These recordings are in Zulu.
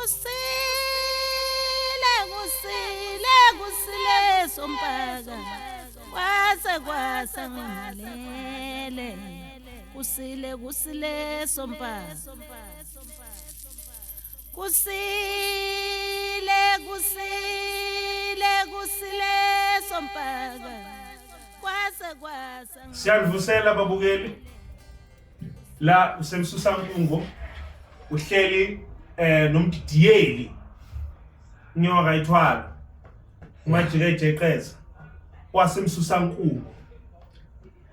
Kusile kusile kusile sompaka kwase kwasa ngimalele kusile kusile sompaka kusile kusile kusile sompaka kwase kwasa. Siyanivusela babukeli. La usemsusa Nkungo uhleli nomdidiyeli inyoka ithwala umajike ejeqeza wasemsusa Nkungo.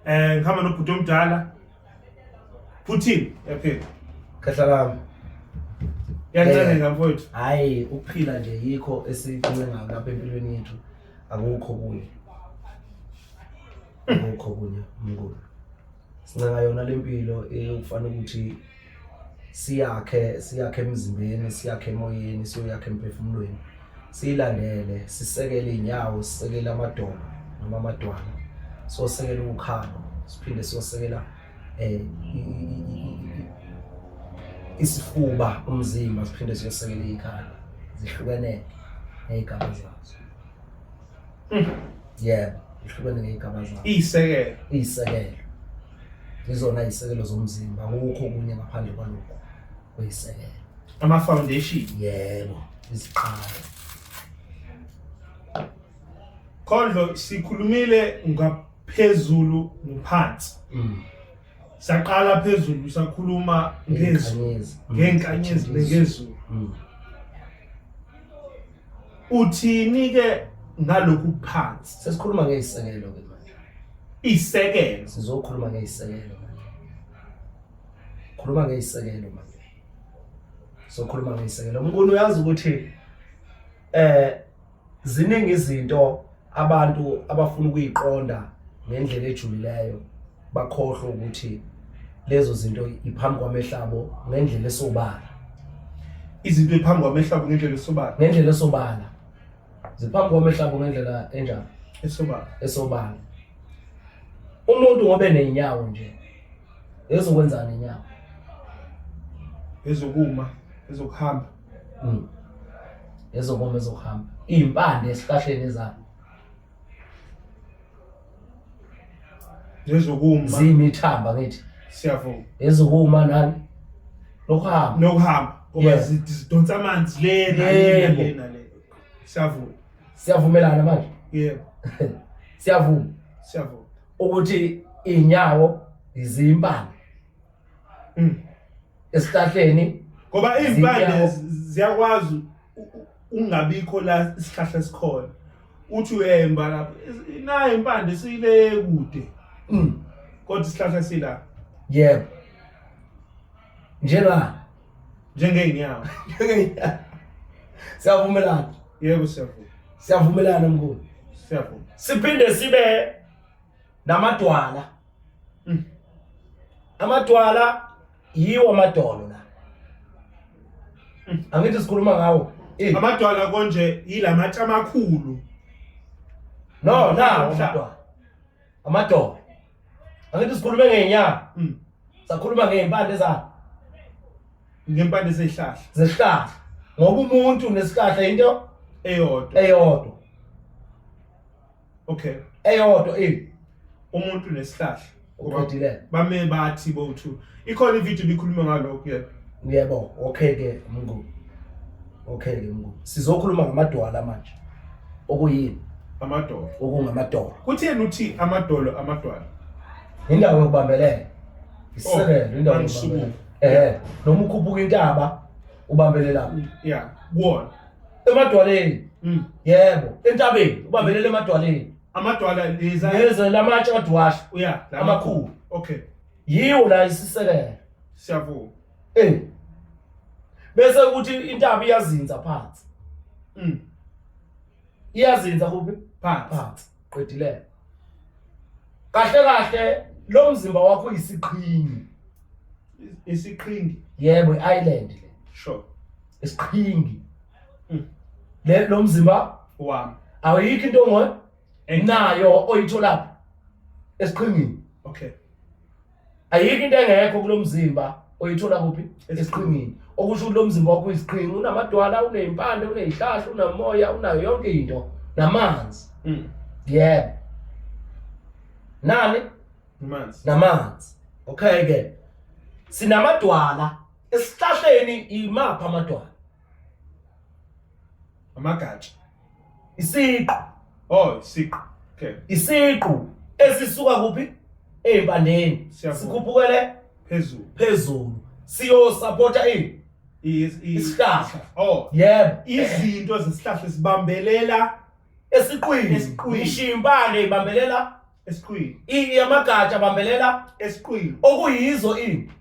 Ngihamba nobhuti omdala Putin yaphila. Khehla lami. Yancengeka mfowethu. Hayi ukuphila nje yikho esikuncengayo lapha empilweni yethu akukho kunye. Akukho kunye mnguni. Sincenga yona lempilo ekufanele ukuthi siyakhe siyakhe emzimbeni siyakhe emoyeni siyoyakhe emphefumulweni siyilandele sisekele iy'nyawo sisekele amadolo noma amadwala siyosekela ukhalo siphinde siyosekela eh isifuba umzimba siphinde siyosekela ikhanda zihlukene ngey'gaba zazo. Yebo, ihlukene ngey'gaba zazo. Iy'sekelo. Iy'sekelo. Izona iy'sekelo zomzimba, akukho okunye ngaphandle kwalokhu kwey'sekelo. Ama-foundation. Yebo, iziqalo. Khondlo sikhulumile ngaphezulu nophansi. Saqala phezulu sakhuluma ngezulu, Ngey'nkanyezi. Ngey'nkanyezi nengezulu. Uthini ke ngalokhu phansi? Sesikhuluma ngey'sekelo ke manje. Isekelo. Sizokhuluma ngey'sekelo manje. Khuluma ngey'sekelo manje. Sokhuluma ngey'sekelo. Mnguni uyazi ukuthi ziningi izinto abantu abafuna ukuyiqonda ngendlela ejulileyo bakhohlwe ukuthi lezo zinto iphambi kwamehlabo ngendlela esobala. Izinto iphambi kwamehlabo ngendlela esobala. Ngendlela esobala. Ziphambi kwamehlabo ngendlela enjani? Esobala. Esobala. Umuntu ngoba enenyawo nje ezokwenzani inyawo? Ezokuma, ezokuhamba. Ezokoma ezokuhamba. Izimpande esihlahleni ezami. Ezokuma. Ziyimithamba ngithi. Siyavuma. Ezokuma nani? Nokuhamba. Nokuhamba. Ngoba zidonsa amanzi le nale nale nale. Siyavuma. Siyavumelana manje? Yebo. Siyavuma. Siyavuma. Ukuthi inyawo izimpande. Esihlahleni ngoba izimpande ziyakwazi ungabikho la isihlahla esikhona. Uthi uyemba lapha nayo impande sile kude. Kodwa isihlahla sila. Yebo. Njenga njengeenyawo. Njengeenyawo. Siyavumelana. Yebo siyavuma. Siyavumelana mkhulu. Siyavuma. Siphinde sibe namadwala. Amadwala yiwo amadolo la. Angithi sikhuluma ngawo. Amadwala konje yilamatshe amakhulu. No, nawo amadwala. Amadolo. Angithi sikhulume ngeenyawo. Sakhuluma ngeimpande zawo. Ngempande zezihlahla. Zezihlahla. Ngoba umuntu nesihlahla into eyodwa. Eyodwa. Okay. Eyodwa Umuntu nesihlahla. Uqedile. Bame bathi bo2. Ikhona ivideo ibikhuluma ngalokho yebo. Yebo, okay ke mngu. Okay ke mngu. Sizokhuluma ngamadwala manje. Okuyini? Amadolo. Okungamadolo. Kutheni uthi amadolo amadwala? Indawo yokubambelela. Isisekelo indawo yokubambelela. Noma ukhuphuka intaba ubambelela. Yeah, kuwona. Emadwaleni. Yebo, entabeni ubambelela emadwaleni. Amadwala leza leza lamatshe adwasha. Yeah, amakhulu. Okay. Yiwo la isisekelo. Siyavuma. Bese ukuthi intaba iyazinza phansi. Iyazinza kuphi? Phansi. Phansi. Qedile. Kahle kahle lo mzimba wakho uyisiqhingi. Isiqhingi. Yebo, i-island le. Sure. Isiqhingi. Le lo mzimba wami. Awuyikho into ngo nayo oyitholaphi esiqhingini. Okay. Ayikho into engekho kulomzimba oyithola kuphi? Esiqhingini. Okusho ukuthi lo mzimba wakho uyisiqhingi, unamadwala, unezimpande, unezihlahla, unamoya, unayo yonke into namanzi. Yebo. Nani? Amanzi. Namanzi. Okay ke. Sinamadwala esihlahleni, imaphi amadwala? Amagatsha. Isiqu. Oh, isiqu. Okay. Isiqu esisuka kuphi? Ey'mpandeni. Siyavuma. Sikhuphukele Phezulu. Phezulu. Siyosupporta ini? Isihlahla. Oh. Yebo. Izinto zesihlahla sibambelela Esiqwini. Esiqwini. Ngisho impande ibambelela esiqwini. Amagatsha abambelela Esiqwini. Okuyizo ini?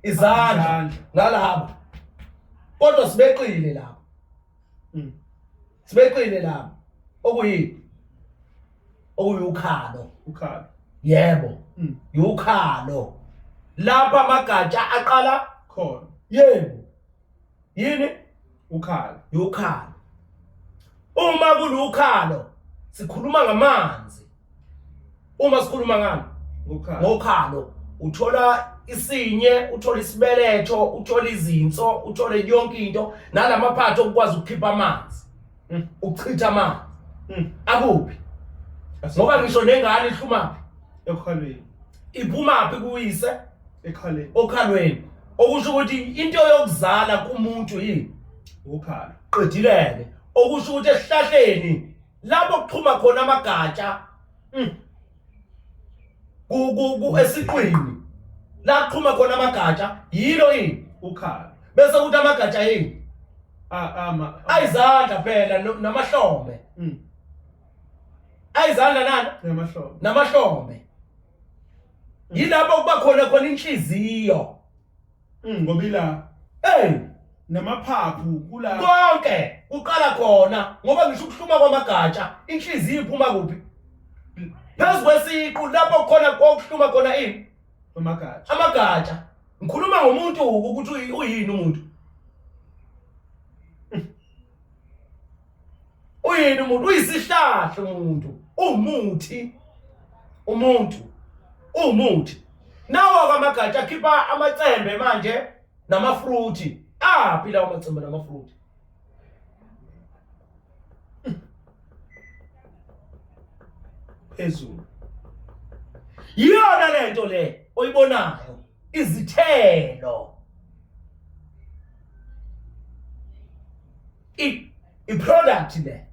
Izandla. Izandla. Ngalabo. Kodwa sibeqile lapho. Sibeqile lapho. Okuyini? Okuyukhalo. Ukhalo. Yebo. Yukhalo. Lapha amagatsha aqala Khona. Yebo. Yini? Ukhalo. Yukhalo. Uma kulukhalo sikhuluma ngamanzi. Uma sikhuluma ngani? Ukhalo. Ngokhalo uthola isinye, uthola isibeletho, uthola izinso, uthole yonke into nalamaphatho okukwazi ukukhipha amanzi. Ukuchitha amanzi. Akuphi? Ngoba ngisho nengane ihlumaphi? Ekhalweni. Iphumaphi kuyise? Ekhalweni. Okhalweni. Okusho ukuthi into yokuzala kumuntu yini? Ukhalo. Qedileke. Okusho ukuthi esihlahleni lapho kuxhuma khona amagatsha ku ku ku esiqwini la kuxhuma khona amagatsha yilo yini? Ukhalo. Bese kuthi amagatsha yini? Ama Ayizandla phela namahlombe. Ayizandla nani? Namahlombe. Namahlombe. Yilapho kuba khona khona inhliziyo. Ngoba ila. Hey, Namaphaphu kula. Konke kuqala khona ngoba ngisho ukuhluma kwamagatsha inhliziyo iphuma kuphi? Phezu kwesiqu lapho khona kokuhluma khona ini? Amagatsha. Amagatsha. Ngikhuluma ngomuntu ukuthi uyini umuntu? Uyini umuntu? Uyisihlahla umuntu. Umuthi. Umuntu. Umuthi. Nawo amagatsha akhipha amacembe manje namafruthi. Aphi lawo macembe namafruthi? Phezulu. Yiyona lento le oyibonayo, izithelo. I product le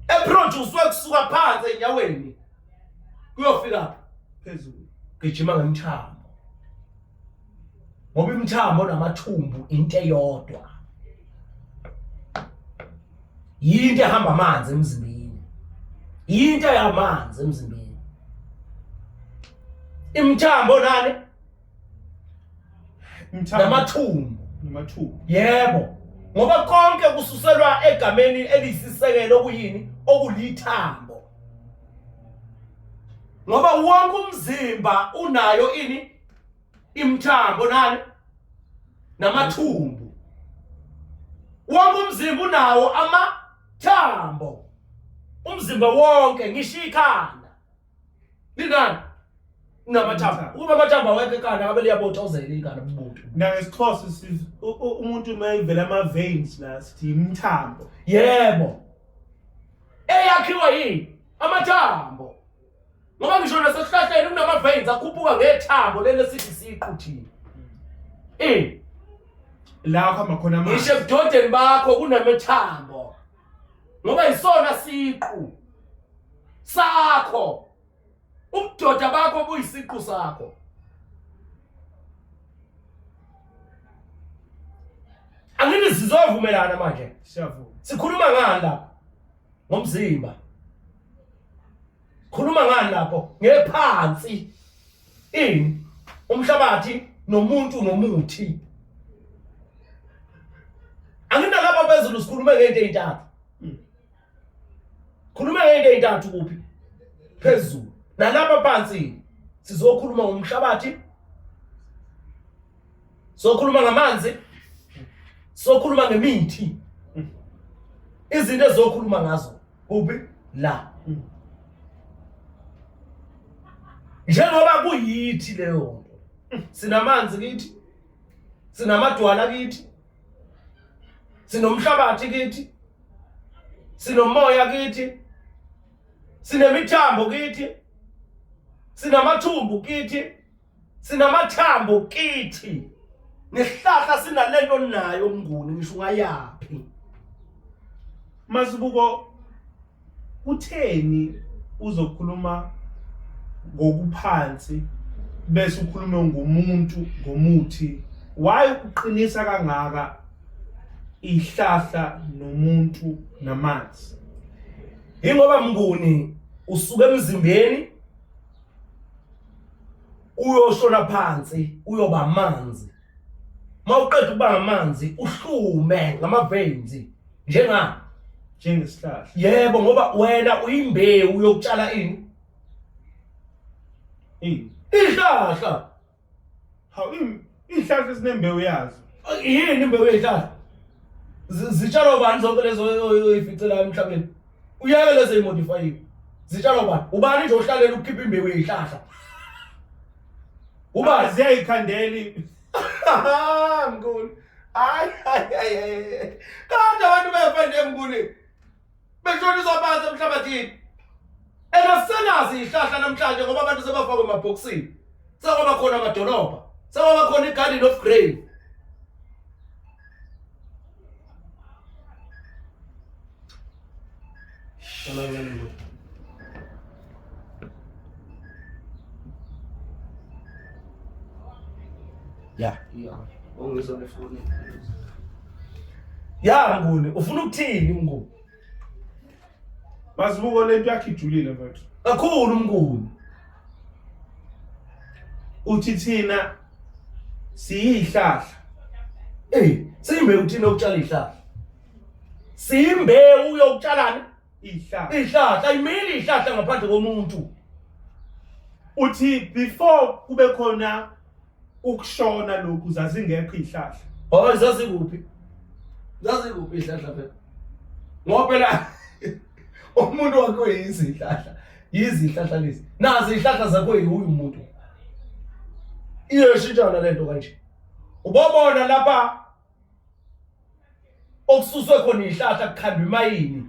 eproduce kusuka phansi enyaweni kuyofika phezulu. Gijima ngemthambo, ngoba imithambo namathumbu into eyodwa, yinto ehamba amanzi emzimbeni, yinto yamanzi emzimbeni imithambo nani? Imithambo. Namathumbu. Namathumbu. Yebo, ngoba konke kususelwa egameni eliyisisekelo okuyini? Okulithambo. Ngoba wonke umzimba unayo ini? Imithambo nani? Namathumbu. Wonke umzimba unawo amathambo. Umzimba wonke, ngisho ikhanda linani? Unamathambo. Ukuba amathambo awekho ekhanda ngabe liyabotshozela ikhanda umuntu. NangesiXhosa umuntu uma evela ama-veins la sithi imithambo. Yebo. Eyakhiwa yini? Amathambo. Ngoba ngisho nasesihlahleni kunama-veins akhuphuka ngethambo leli esithi siqu thina. La kuhamba khona amanzi. Ngisho ebudodeni bakho kunamathambo. Ngoba yisona siqu sakho. Ubudoda bakho buyisiqu sakho. Angithi sizovumelana manje. Siyavuma. Sikhuluma ngani lapho? Ngomzimba. Khuluma ngani lapho? Ngephansi. Ini? Umhlabathi nomuntu nomuthi. Angithi lapha phezulu sikhulume ngento ezintathu. Khuluma ngento ezintathu kuphi? Phezulu. Nalapha phansi sizokhuluma ngomhlabathi. Sokhuluma ngamanzi. Sokhuluma ngemithi. Izinto ezokhuluma ngazo kuphi? La. Njengoba kuyithi leyo nto. Sinamanzi kithi. Sinamadwala kithi. Sinomhlabathi kithi. Sinomoya kithi. Sinemithambo kithi. Sinamathumbu kithi. Sinamathambo kithi. Nesihlahla sinalento nayo mnguni ngisho ungayaphi. Mazibuko kutheni uzokhuluma ngokuphansi bese ukhulume ngomuntu ngomuthi why uqinisa kangaka ihlahla nomuntu namanzi Ingoba mnguni usuka emzimbeni uyoshona phansi uyoba amanzi mawuqeda ukuba ngamanzi uhlume ngama veins njenga njengesihlahla yebo ngoba wena uyimbewu yokutshala ini ini ihlahla hawu izihlahla ezinembewu yazo yini imbewu yezihlahla zitshalwa ubani zonke lezo oyificelayo emhlabeni uyeke lezo eyimodifayiwe zitshalwa ubani ubani nje ohlalela ukukhipha imbewu yezihlahla ubani ziyayikhandela mkhulu hayi hayi hayi kanti abantu befa nje mkhulu beshoniswa phansi emhlabathini and asisenazo iy'hlahla namhlanje ngoba abantu sebafakwe emabhokisini sekwaba khona amadolobha sekwaba khona i-garden of grave Ya. Ya. Ungizwa ngefoni. Ya Mnguni, ufuna ukuthini Mnguni? Mazibuko lento yakhe ijulile mfethu. Kakhulu Mnguni. Uthi thina siyihlahla. Eh, siyimbewu thina yokutshala ihlahla. Siyimbewu yokutshalani? Ihlahla. Ihlahla ayimili ihlahla ngaphandle komuntu. Uthi before kube khona ukushona lokhu zazingekho izihlahla. Hayi zazikuphi? Zazikuphi izihlahla phela? Ngoba phela umuntu wakho yizihlahla. Yizihlahla lezi. Nazi izihlahla zakho yiwuyu umuntu. Iyashintshana lento kanje. Ubobona lapha okususwe khona izihlahla kukhandwa imayini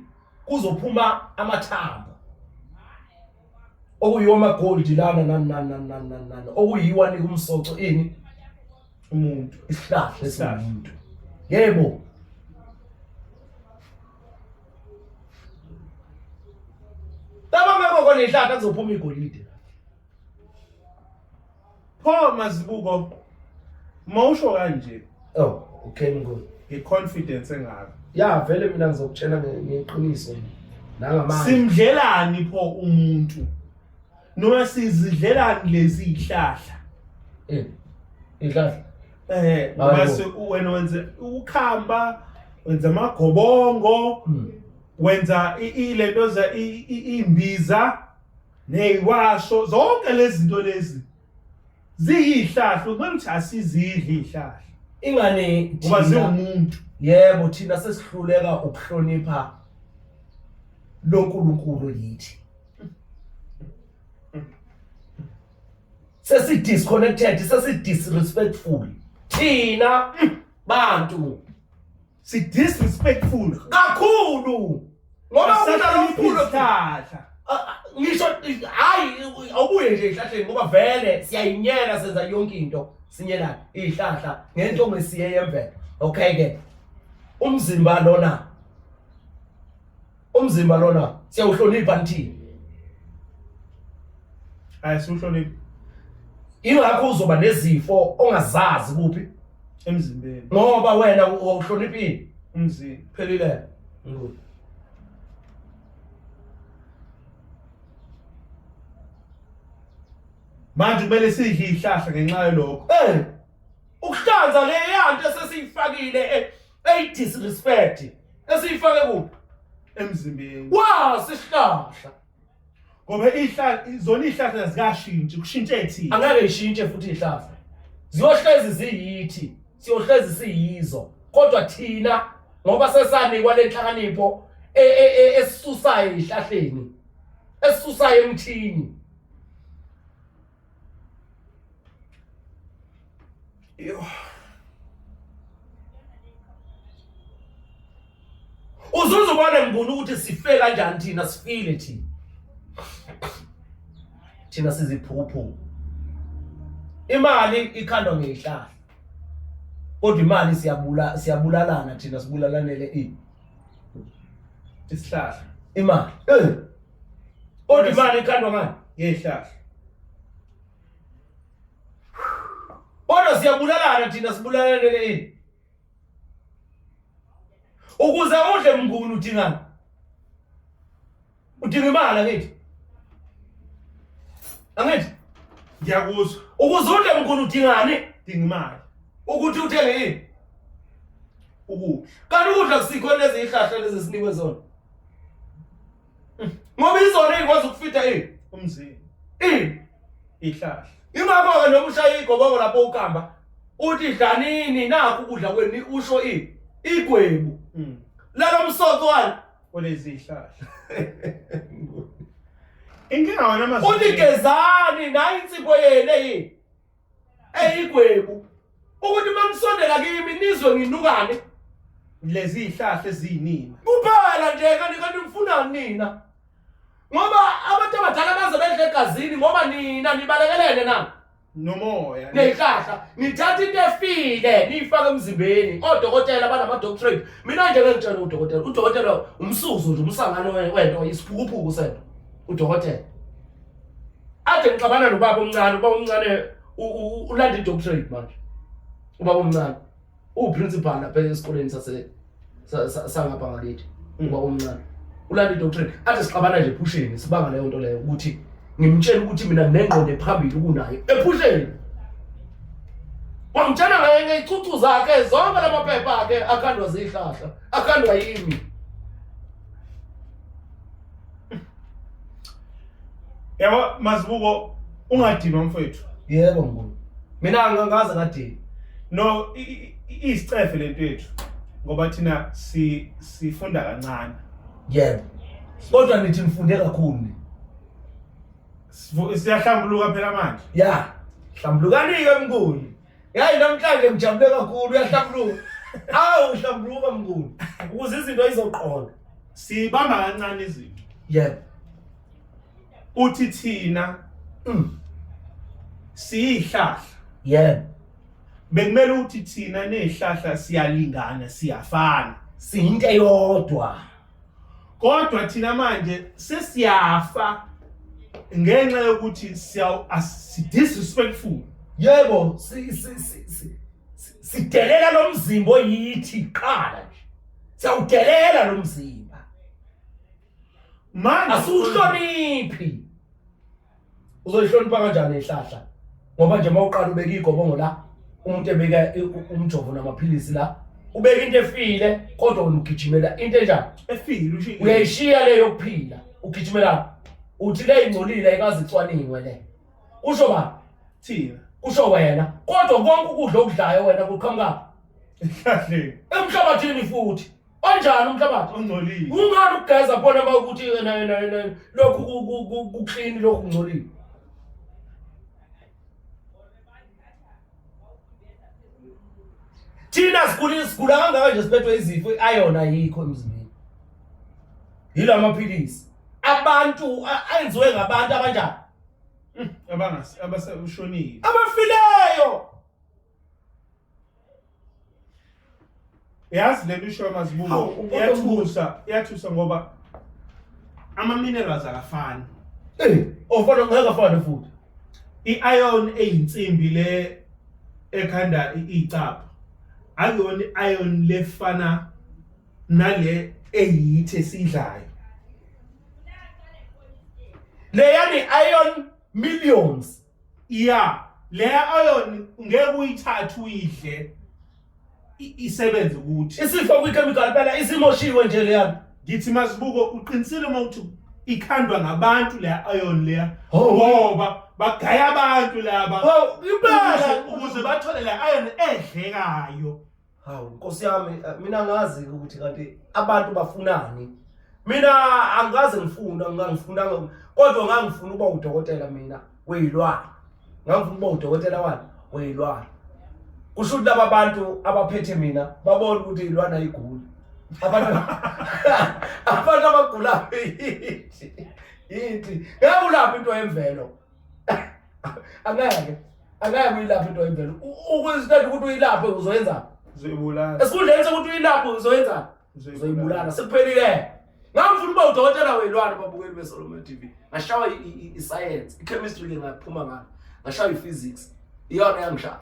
kuzophuma amathambo okuyiwo ama-gold lana nani nani nani nani nani nani okuyiwo anika umsoco ini umuntu isihlahla esingumuntu yebo lapha ngekho khona izihlahla kuzophuma igolide Pho mazibuko mawusho kanje. Oh, okay mnguni. I-confidence engaka. Ya vele mina ngizokutshela ngeqiniso nangamandla. Simdlelani pho umuntu? Noma sizidlelani lezi ihlahla? Eh. Ihlahla. Eh, ngoba wena wenze ukhamba, wenza amagobongo, wenza ilento za imbiza neyiwasho zonke lezi zinto lezi ziyihlahla kumele ukuthi asizidli izihlahla ingane ngoba ziwumuntu yebo thina sesihluleka ukuhlonipha loNkulunkulu yithi sesi disconnected sesi disrespectful thina bantu si disrespectful kakhulu ngoba kunalomkhulu sihlahla ngisho hayi awubuye nje ezihlahleni ngoba vele siyayinyela senza yonke into sinyela izihlahla ngento ngesiye yemvelo okay ke umzimba lona umzimba lona siyawuhlonipha nithini hayi siwuhlonipha ingakho uzoba nezifo ongazazi kuphi emzimbeni ngoba wena wawuhloniphile umzimba phelile ngulu manje kumele sidle izihlahla ngenxa yalokho eh ukuhlanza le yanto esesiyifakile eh, eyi disrespect esiyifake kuphi emzimbeni wasihlahla ngoba ihlahla zona ihlahla zikashintshi kushintshe thina angeke ishintshe futhi ihlahla ziyohlezi ziyithi siyohlezi siyizo kodwa thina ngoba sesanikwa lenhlakanipho e, e, e, esisusayo ezihlahleni esisusayo emthini Yo. Ukuze uzobona ngibona ukuthi sife kanjani thina sifile thina. Thina siziphukuphuku. Imali ikhandwa ngezihlahla. Kodwa imali siyabula siyabulalana thina sibulalanele ini? Isihlahla. Imali. Eh. Kodwa imali ikhandwa ngani? Ngezihlahla. Kodwa siyabulalana thina sibulalanele ini? Ukuze udle mnguni udingani? Udinga imali angithi? Angithi? Ngiyakuzwa. Ukuze udle mnguni udingani? Dinga imali. Ukuthi uthenge yini? Ukudla. Kanti ukudla kusikho lezi ihlahla lezi sinikwe zona. Ngoba izona ezikwazi ukufida ini? Umzimba. Ini? Ihlahla. Ingakho-ke noma ushaya igobongo lapho ukamba uthi dlanini nakhu ukudla kwenu usho ini? Igwebu. Lalo msoco wani? Olezi ihlahla. Inkinga wena mazibuko. Uthi gezani nayi insipho yenu eyini? Eyigwebu. Ukuthi uma nisondela kimi nizwe nginukane. Lezi ihlahla eziyinina. Kuphela nje kanti kanti nifunani nina? Ngoba abantu abadala baze bedle egazini ngoba nina nibalekelene na? Nomoya. Nezihlahla nithatha into efile niyifake emzimbeni. Odokotela banama doctorate. Mina nje ngeke ngitshele udokotela. Udokotela umsuzo nje umsangano wento isiphukuphuku sento. Udokotela. Ade ngixabana nobaba omncane, ubaba omncane ulanda i-doctorate manje. Ubaba omncane uwuprincipal lapha esikoleni sase sangapha ngakithi. Ubaba omncane ulanda i-doctorate. Ade sixabana nje ephusheni sibanga leyo nto leyo ukuthi ngimtshela ukuthi mina nginengqondo ephambili kunaye ephusheni. Wangitshela ngezicucu zakhe zonke lamaphepha akhe akhandwa zihlahla, akhandwa yimi. Yabo Mazibuko ungadinwa mfethu. Yebo mkhulu. Mina angikaze ngadinwa. No isicefe lento yethu ngoba thina si sifunda kancane. Yebo. Kodwa nithi nifunde kakhulu ni. Siyahlambuluka phela manje. Ya. Hlambulukani-ke mkhulu. Yayi namhlanje ngijabule kakhulu uyahlambuluka. Awu hlambuluka mkhulu. Ukuze izinto izoqonda. Sibamba kancane izinto. Yebo. Uthi thina siyihlahla. Yebo. Bekumele ukuthi thina nezihlahla siyalingana siyafana. Siyinto eyodwa. Kodwa thina manje sesiyafa ngenxa yokuthi siya si disrespectful. Yebo, sidelela lo mzimba oyithi qala nje. Siyawudelela lo mzimba. Manje asiwuhloniphi. Uzoyihlonipha kanjani ihlahla? Ngoba nje mawuqala ubeka igobongo la, umuntu ebeka umjovo namaphilisi la, ubeka into efile kodwa wena ugijimela into enjani? Efile usho. Uyayishiya le yokuphila, ugijimela uthi le ingcolile ayikaze icwaningwe le. Usho ba? Thina. Kusho wena. Kodwa konke ukudla okudlayo wena kuqhamuka ehlahleni. Emhlabathini futhi. Onjani umhlabathi? Ongcolile. Ungani ukugeza khona uma ukuthi wena wena wena lokhu ku clean lokhu kungcolile. Thina sigula sigula kangaka nje siphethwe izifo iron ayikho emzimbeni. Yila maphilisi. Abantu ayenziwe ngabantu abanjani? Abangasi abaseshonile. Abafileyo. Yazi lento isho Mazibuko iyathusa, iyathusa ngoba ama minerals akafani. Eh, ofana ngeke afane futhi. I-iron eyinsimbi le ekhanda icapha. Akuyona i-iron lefana nale eyithe esidlayo. Leyani iron millions. Yeah, le iron ngeke uyithathe uyidle isebenze ukuthi isifo kwi-chemical phela isimoshiwe nje leyana. Ngithi Mazibuko uqinisile uma uthi ikhandwa ngabantu le iron leya ngoba bagaya abantu laba impela ukuze bathole le iron edlekayo. Hawu Nkosi yami mina ngazi ukuthi kanti abantu bafunani. Mina angikaze ngifunda ngangifundanga kodwa ngangifuna ukuba udokotela mina weyilwane. Ngangifuna ukuba udokotela wani weyilwane. Kusho ukuthi laba bantu abaphethe mina babona ukuthi iy'lwane ayiguli. Abantu Abantu abagulayo yithi. Yithi. Ngeke ulaphe into yemvelo. Angeke. Angeke uyilaphe into yemvelo. Ukuzinto ukuthi uyilaphe uzoyenza. Uzoyibulala. Esikhundleni sokuthi uyilaphe uzoyenza. Uzoyibulala. Sekuphelile. Ngangifuna ukuba udokotela weyilwane babukeli beSolomon TV. Ngashawa i-science, i-chemistry ke ngaphuma ngalo. Ngashawa i-physics. Iyona yangishaya.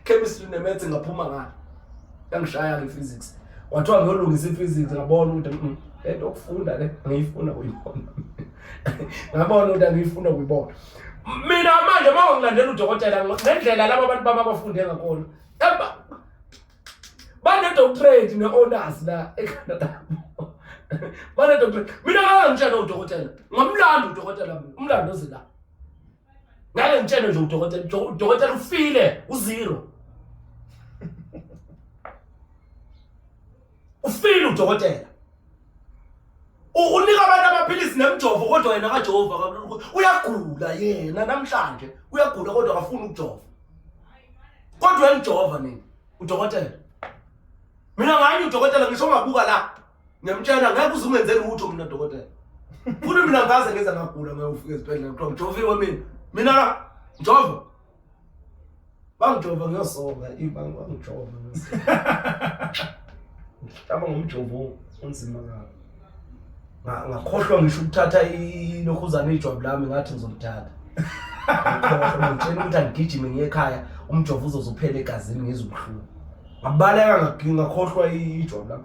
Chemistry ne-maths ngaphuma ngalo. Yangishaya ke physics. Kwathiwa ngiyolungisa i-physics ngabona ukuthi lento okufunda le ngiyifuna kuyibona. Ngabona ukuthi angiyifuna kuyibona. Mina manje uma ngilandela udokotela ngendlela laba bantu bami abafunde ngakhona. Bane-doctorate ne-honors la ekhanda labo. Bane-doctorate. Mina ngake ngitshele udokotela, ngamlanda udokotela mina, umlando oze la. Ngake ngitshele nje udokotela, udokotela ufile, uzero. Ufile udokotela. Unika abantu amaphilisi nemjovo kodwa yena akajova uyagula yena namhlanje uyagula kodwa akafuni ukujova. Kodwa uyanijova nina udokotela. Mina ngani udokotela ngisho ungabuka la. Ngiyamtshela ngeke uze ungenze lutho mina dokotela. Futhi mina ngaze ngeza ngagula ngiyofika esibhedlela kuthiwa ngijoviwe mina. Mina la ngijova. Bangijova ngiyosoka bangijova ngiyosoka. Ngihlaba ngomjovo onzima kabi. Ngakhohlwa ngisho ukuthatha ilokhuzana ijwabu lami ngathi ngizolithatha. Ngakhohlwa ngitshela ukuthi angigijime ngiye ekhaya umjovo uzoze uphele egazini ngizwe ubuhlungu. Ngabaleka ngakhohlwa ijwabu lami.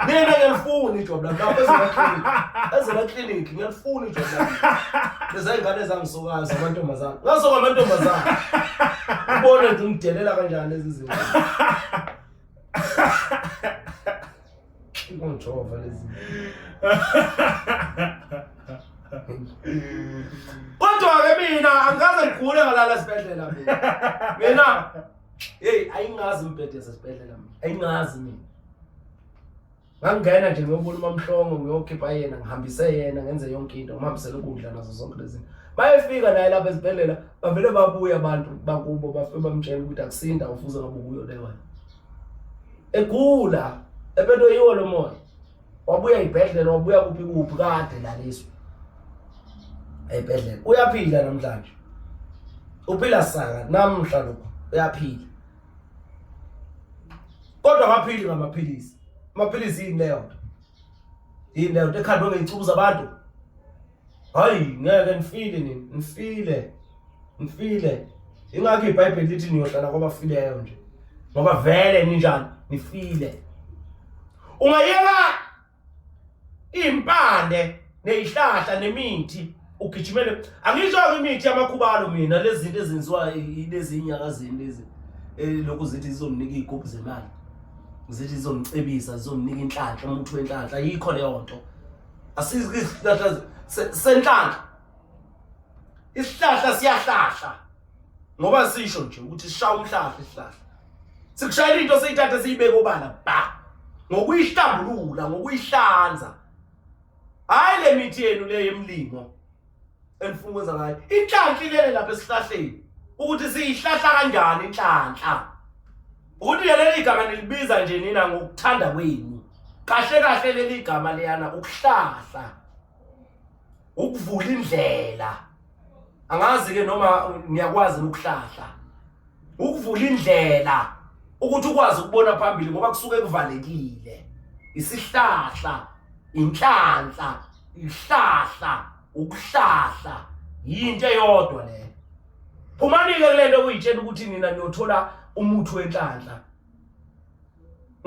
Mina ngiyalifuna ijwabu lami lapho ezela clinic. Ezela clinic ngiyalifuna ijwabu lami. Lezi ngane ezangisokayo zamantombazane. Ngasoka amantombazane. Ubone nje ungidelela kanjani lezi zinto. Ngijova lezi. Kodwa ke mina angikaze ngigule ngalala esibhedlela mina. Mina hey ayingazi imbhede yasesibhedlela mina. Ayingazi mina. Ngangena nje ngiyobona uMamhlongo ngiyokhipha yena ngihambise yena ngenze yonke into ngihambisele ukudla nazo zonke lezi zinto. Bayefika naye lapha esibhedlela bavele babuya abantu bakubo bafike bamtshela ukuthi akusinda ufuze ngabe ukuyo le wena. Egula ephethwe yiwo lo moya. Wabuya ibhedlela wabuya kuphi kuphi kade laliswa. Ebhedlela uyaphila namhlanje. Uphila saka namhla lokho uyaphila. Kodwa akaphili ngamaphilisi. Amaphilisi yini leyo nto? Yini leyo nto ekhandwe ngey'cubu zabantu? Hayi ngeke nifile nini, nifile. Nifile. Ingakho iBhayibheli lithi niyohlala kwabafileyo nje. Ngoba vele ninjani? Nifile. Ungayeka impande nezihlahla nemithi ugijimele angisho imithi yamakhubalo mina lezi zinto ezenziwa lezi inyakazini lezi eh, lokhu zithi zizomnika izigubhu zemali zithi zizomcebisa zizomnika inhlanhla umuthi wenhlanhla ayikho leyo nto asizi isihlahla senhlanhla isihlahla siyahlahla ngoba sisho nje ukuthi sishaya umhlahla isihlahla sikushayela into seyithathe siyibeke obala ba ngokuyihlambulula ngokuyihlanza hayi le mithi yenu le yemlingo enifuna ukwenza ngayo inhlanhla ilele lapha esihlahleni ukuthi siyihlahla kanjani inhlanhla ukuthi leli gama nilibiza nje nina ngokuthanda kwenu kahle kahle leli gama leyana ukuhlahla ukuvula indlela angazi ke noma niyakwazi ukuhlahla ukuvula indlela ukuthi ukwazi ukubona phambili ngoba kusuke kuvalekile isihlahla inhlanhla ihlahla ukuhlahla yinto eyodwa leyo phumani-ke kule nto okuyitshela ukuthi nina niyothola umuthi wenhlanhla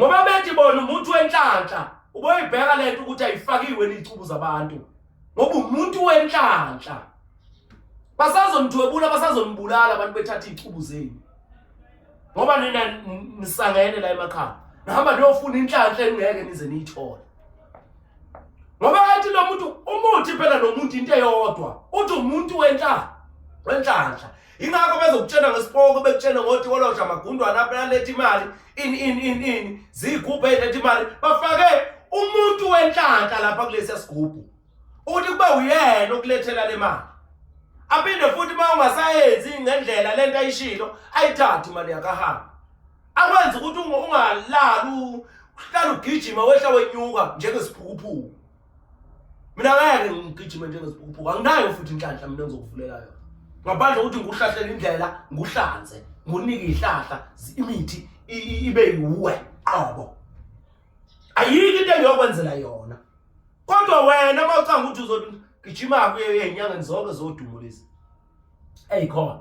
ngoba bethi bona umuntu wenhlanhla uboyibheka lento ukuthi ayifakiwe izicubu zabantu ngoba umuntu wenhlanhla basazonithwebula basazonibulala abantu bethatha izicubu zenu ngoba nina nisangene la emakhaya nihamba niyofuna inhlanhla engeke nize niyithole ngoba athi lo muntu umuthi phela nomuntu into eyodwa uthi umuntu wenhlanhla wenhlanhla ingakho bezokutshena ngesipoko bekutshena ngotikolosha amagundwana aletha imali ini ini ini ini ziyigubhu eziletha imali bafake umuntu wenhlanhla lapha kulesiya sigubhu ukuthi kube uyena okulethela le mali aphinde futhi uma ungasayenzi ngendlela lento ayishilo ayithathe imali yakhe ahambe akwenza ukuthi ungalali Uhlala ugijima wehla wenyuka njengesiphukuphuku. Mina ngeke ngigijime njengesiphukuphuku, anginayo futhi inhlanhla mina engizokuvulela yona. Ngaphandle kokuthi ngikuhlahlele indlela, ngikuhlanze, ngikunike izihlahla, imithi ibe yiwe qobo. Ayikho into engiyokwenzela yona. Kodwa wena uma ucanga ukuthi uzogijima kuye ezinyangeni zonke zodumo lezi. Eyikhona.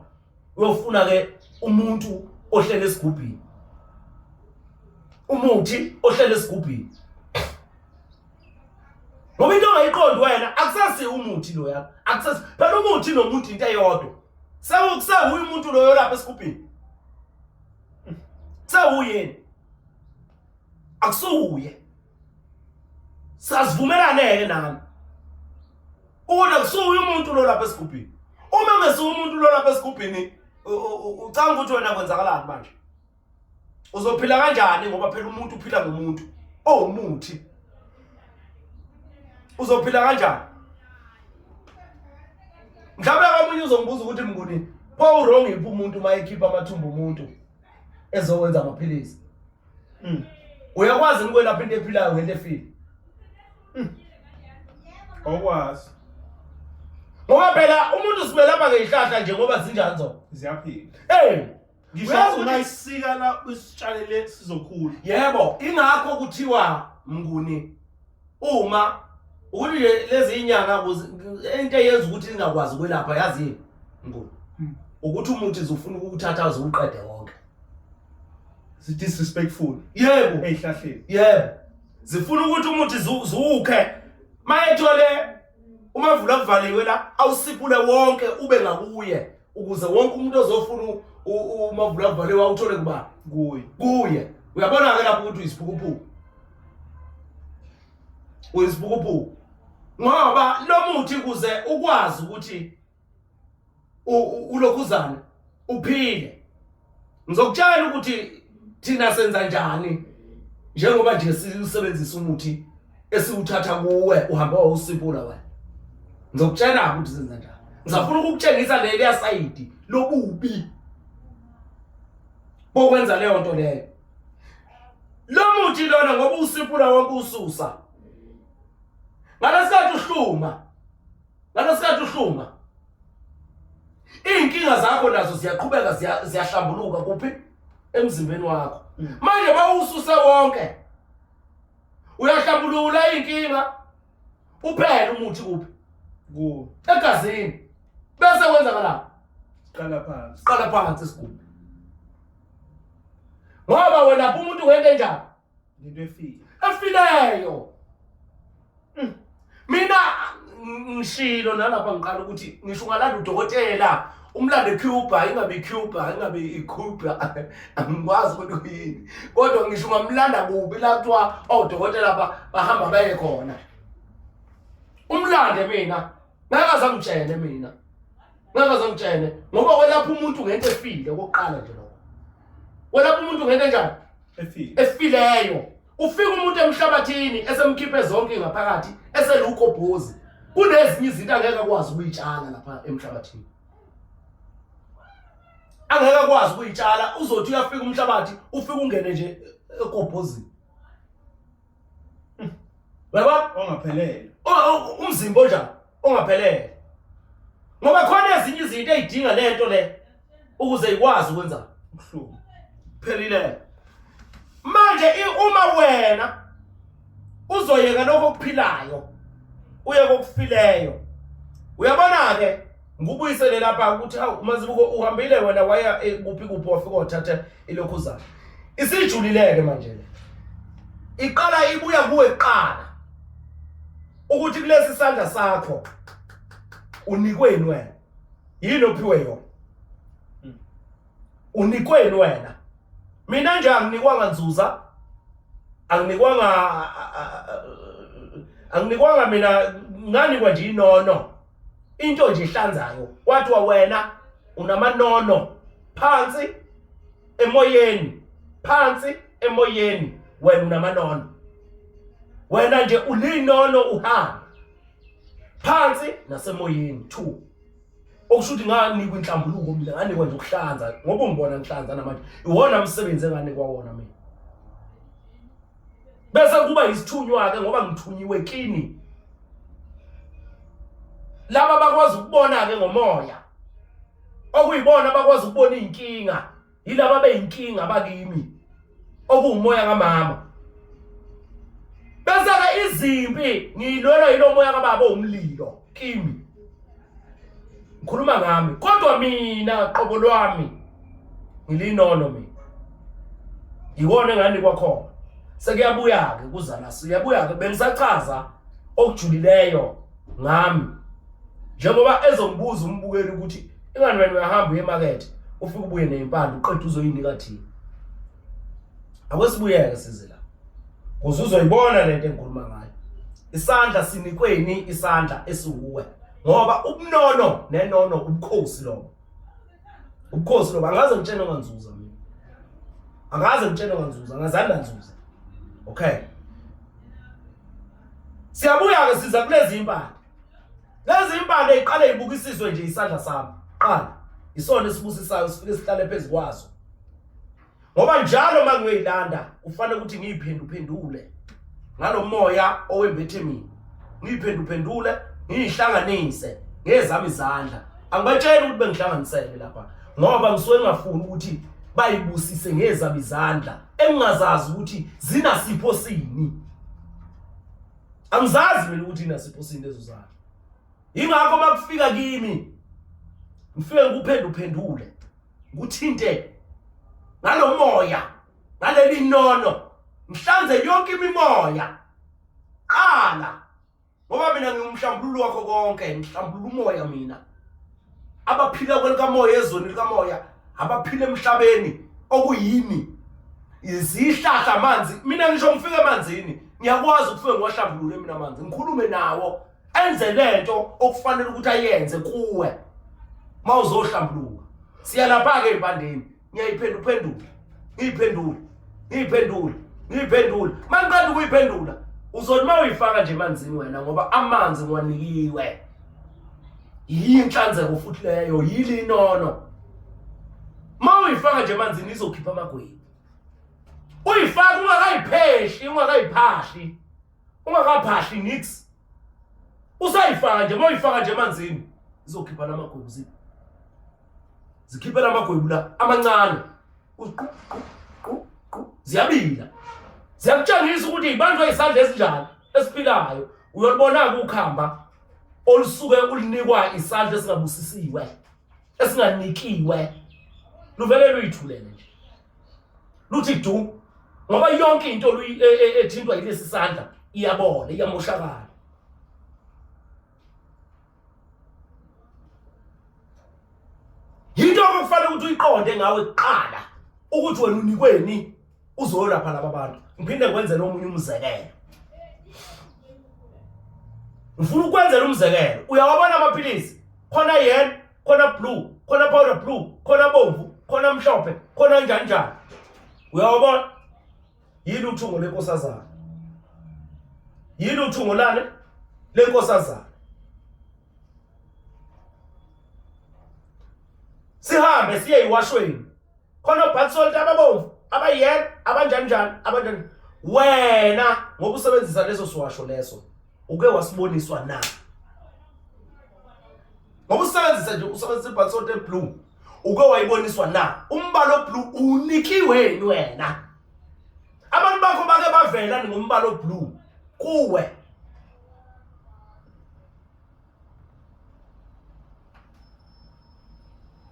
Uyofuna ke umuntu ohlele esigubhini. Umuthi ohlele esigubhini. Ngoba into ongayiqondi wena akusasi umuthi loya. Akusasi phela umuthi nomuntu into eyodwa. Sewukusewuye umuntu loyo lapha esigubhini. Sewuyeni. Akusuye. Sazivumelane-ke nami ukuthi akusuye umuntu lo lapha esigubhini. Uma ngesiwe umuntu lo lapha esigubhini ucanga ukuthi wena kwenzakalani manje? Uzophila kanjani ngoba phela umuntu uphila ngomuntu owumuthi. Uzophila kanjani? Mhlawumbe omunye uzongibuza ukuthi Mnguni, pho uwrong yiphi umuntu uma ekhipha amathumbu omuntu ezowenza amaphilisi? Uyakwazi ukwelapha into ephilayo ngento efile? Awukwazi. Ngoba phela umuntu simelapha ngezihlahla nje ngoba zinjani zona? Ziyaphila. Hey, Ngisho uyazi ukuthi ungayisika la usitshalele sizokhula. Yebo, ingakho kuthiwa Mnguni uma ukuthi nje lezi inyanga into eyenza ukuthi ingakwazi ukwelapha yazini Mnguni. Ukuthi umuthi uzufuna ukuwuthatha uze uwuqede wonke. Disrespectful. Yebo. Ezihlahleni. Yebo. Zifuna ukuthi umuthi ziwukhe. Mayethole umavula kuvaliwe la awusiphule wonke ube ngakuye ukuze wonke umuntu ozofuna umavula kuvaliwe awuthole kubani? Kuye. Kuye. Uyabona ke lapho ukuthi uyisiphukuphuku. Uyisiphukuphuku. Ngoba lo muthi kuze ukwazi ukuthi ulokhuzana uphile. Ngizokutshela ukuthi thina senza njani njengoba nje sisebenzisa umuthi esiwuthatha kuwe uhamba wawusipula wena. Ngizokutshela ukuthi senza njani. Ngisafuna ukukutshengisa leliya sayidi lobubi bokwenza leyo nto leyo. Lo muthi lona ngoba usipula wonke ususa. Ngalesikhathi uhluma. Ngalesikhathi uhluma. Izinkinga zakho nazo ziyaqhubeka ziyahlambuluka kuphi? Emzimbeni wakho. Manje bawususe wonke. Uyahlambulula inkinga. Uphele umuthi kuphi? Kuwe. Egazini. Bese kwenzakalani? Siqala phansi. Siqala phansi isigubhu. Ngoba wena umuntu ngento enjani? Into efile. Efileyo. Mina ngishilo nalapha ngiqala ukuthi ngisho ungalanda udokotela umlande Cuba ingabe Cuba ingabe iCuba angikwazi ukuthi kuyini kodwa ngisho ungamlanda kubi la kuthiwa odokotela bahamba baye khona umlande mina ngeke azangitshene mina ngeke azangitshene ngoba welapha umuntu ngento efile okokuqala nje lokho welapha umuntu ngento enjani efileyo ufika umuntu emhlabathini esemkhiphe zonke ngaphakathi eselukobhozi kunezinye izinto angeke akwazi ukuyitshala lapha emhlabathini angeke akwazi ukuyitshala uzothi uyafika umhlabathi ufike ungene nje ekobhozini uyabona Ongaphelele. Umzimba onjani ongaphelele ngoba khona ezinye izinto ey'dinga le nto le ukuze ikwazi ukwenza Ubuhlungu. phelile manje uma wena uzoyeka lokho okuphilayo uye kokufileyo uyabona ke ngubuyisele lapha ukuthi awu Mazibuko uhambile wena waya kuphi kuphi wafika wathatha ilokhuzana isijulileke manje le iqala ibuya kuwe kuqala ukuthi kulesi sandla sakho unikweni wena yini ophiwe yona unikweni wena mina nje anginikwanga nzuza anginikwanga anginikwanga mina nganikwa nje inono into nje ihlanzayo kwathiwa wena unamanono phansi emoyeni phansi emoyeni wena unamanono wena nje ulinono uhamba phansi nasemoyeni 2 okusho ukuthi nganikwa inhlambuluko mina nganikwa nje ukuhlanza ngoba ungibona ngihlanza namanje iwona umsebenzi enganikwa wona mina. Ngikhuluma isithunywa-ke ngoba ngithunyiwe kini. Laba bakwazi ukubona-ke ngomoya, okuyibona abakwazi ukubona iy'nkinga, yilaba beyinkinga bakimi, okuwumoya kamama. Bese-ke izimpi ngiyilwelwa yilo moya kababa owumlilo kimi. Ngikhuluma ngami, kodwa mina qobo lwami ngilinono mina. Iwona enganikwa khona. Sekuyabuya-ke kuzala, siyabuya-ke bengisachaza okujulileyo ngami. Njengoba ezongibuza umbukeli ukuthi ingani wena uyahamba uye emakethe ufike ubuye nezimpande uqede uzoyinika thina. Ake sibuyeke size la. Kuze uzoyibona lento engikhuluma ngayo. Isandla sinikweni isandla esiwuwe ngoba ubunono nenono ubukhosi lobo. Ubukhosi lobo angaze ngitshene onganzuza mina. Angaze ngitshene onganzuza, angazani nganzuza. Okay. Siyabuya ke siza kulezi impande. Lezi impande iqale ibukisiswe nje isandla sami. Qala. Isona esibusisayo sifike sihlale phezu kwazo. Ngoba njalo uma ngiyoyilanda kufanele ukuthi ngiyiphenduphendule ngalomoya owembethe mina. Ngiyiphenduphendule, ngiyihlanganise ngezami izandla. Angibatsheli ukuthi bengihlanganisele lapha ngoba ngisuke ngingafuni ukuthi bayibusise ngezami izandla engingazazi ukuthi zinasipho sini. Angizazi mina ukuthi inasipho sini lezo zandla. Yingakho uma kufika kimi ngifike ngikuphenduphendule ngikuthinte ngalomoya ngaleli nono ngihlanze yonke imimoya qala ngoba mina ngingumhlambululo wakho konke ngihlambulula umoya mina abaphila kwelikamoya ezweni likamoya abaphila emhlabeni okuyini izihlahla amanzi mina ngisho ngifike emanzini ngiyakwazi ukufike ngiwahlambulule mina amanzi ngikhulume nawo enze lento okufanele ukuthi ayenze kuwe mawuzohlambuluka siya lapha ke empandeni ngiyayiphenduphendula ngiyiphendule ngiyiphendule ngiyiphendule mangiqeda ukuyiphendula uzothi uma uyifaka nje emanzini wena ngoba amanzi ngiwanikiwe yinhlanzeko futhi leyo yilinono uma uyifaka nje emanzini izokhipha amagwebu uyifaka ungakayiphehli ungakayiphahli ungakaphahli nix usayifaka nje uma uyifaka nje emanzini izokhipha lamagwebu ziphi zikhiphe lamagwebu la amancane ziyabila ziyakutshengisa ukuthi ibanjwa isandla esinjani esiphilayo uyolibona-ke ukhamba olusuke ulinikwa isandla esingabusisiwe esinganikiwe luvele luyithulele nje luthi du ngoba yonke into e, e, ethintwa yilesi sandla iyabola iyamoshakala yinto okufanele ukuthi uyiqonde ngawe kuqala ukuthi wena unikweni uzoyolapha laba bantu ngiphinde ngikwenzele omunye umzekelo ngifuna ukwenzela umzekelo uyawabona amaphilisi khona yellow khona blue khona powder blue khona bomvu khona mhlophe khona njani njani uyawabona yini uthungo lenkosazana yini uthungo lani lenkosazana sihambe siye iwashweni khona obhatsoli ababomvu abayel abanjani njani abanjani wena ngoba usebenzisa leso siwasho leso uke wasiboniswa na ngoba usebenzisa nje usebenzisa ibhatsoli eblue uke wayiboniswa na umbalo oblue unikiweni wena abantu bakho bake bavela ngombalo oblue kuwe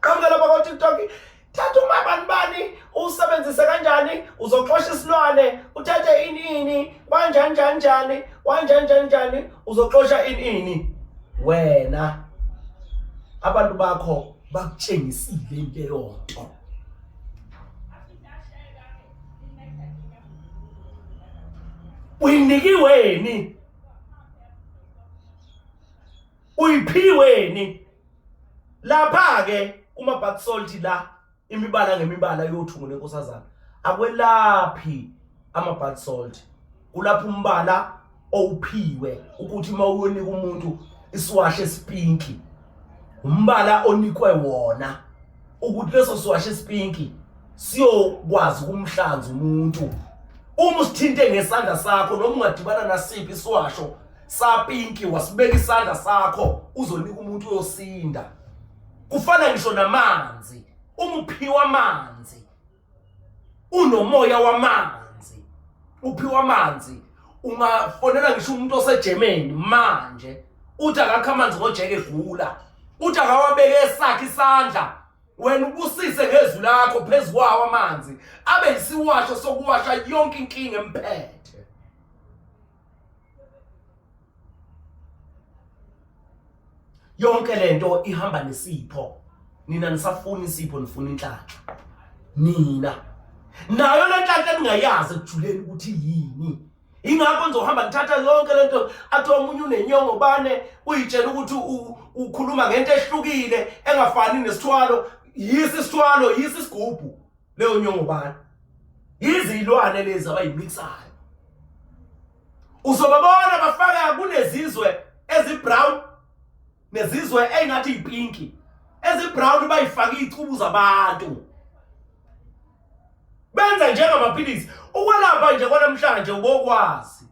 Qhamuka lapha ko-TikTok thatha umabani bani usebenzise kanjani uzoxosha isilwane uthathe ini ini wanjani njani njani wanjani njani njani uzoxosha ini ini wena abantu bakho bakutshengisile leyo nto uyinikiweni uyiphiweni lapha ke kuma bath salt la imibala ngemibala yothungo lenkosazana akwelaphi ama bath salt kulapha umbala owuphiwe ukuthi uma uyonika umuntu isiwasho esipinki umbala onikwe wona ukuthi leso siwasho esipinki siyokwazi ukumhlanza umuntu Uma usithinte ngesandla sakho noma ungadibana nasiphi isiwasho sapinki wasibeka isandla sakho uzonika umuntu uyosinda. Kufana ngisho namanzi, uma uphiwa amanzi unomoya wamanzi, uphiwa amanzi ungafonela ngisho umuntu oseGermany manje uthi akakho amanzi ngojeke egula, uthi akawabeke esakhe isandla wena ubusise ngezwi lakho phezu kwawo amanzi abe yisiwasho sokuwasha yonke inkinga emphethe. Yonke lento ihamba nesipho. Nina nisafuna isipho, nifuna inhlanhla. Nina nayo le nhlanhla ningayazi ekujuleni ukuthi yini. Ingakho nizohamba nithatha yonke lento athi omunye unenyongo bane uyitshela ukuthi ukhuluma ngento ehlukile engafani nesithwalo. Yisi isithwalo, yisi isigubhu leyo nyongo bane. Yizilwane lezi abayimixayo. Uzobabona bafaka kunezizwe ezibrown nezizwe engathi ipinki. Ezibrown bayifaka izicubu zabantu. Benza njengamaphilisi. Ukwelapha nje kwanamhlanje ubokwazi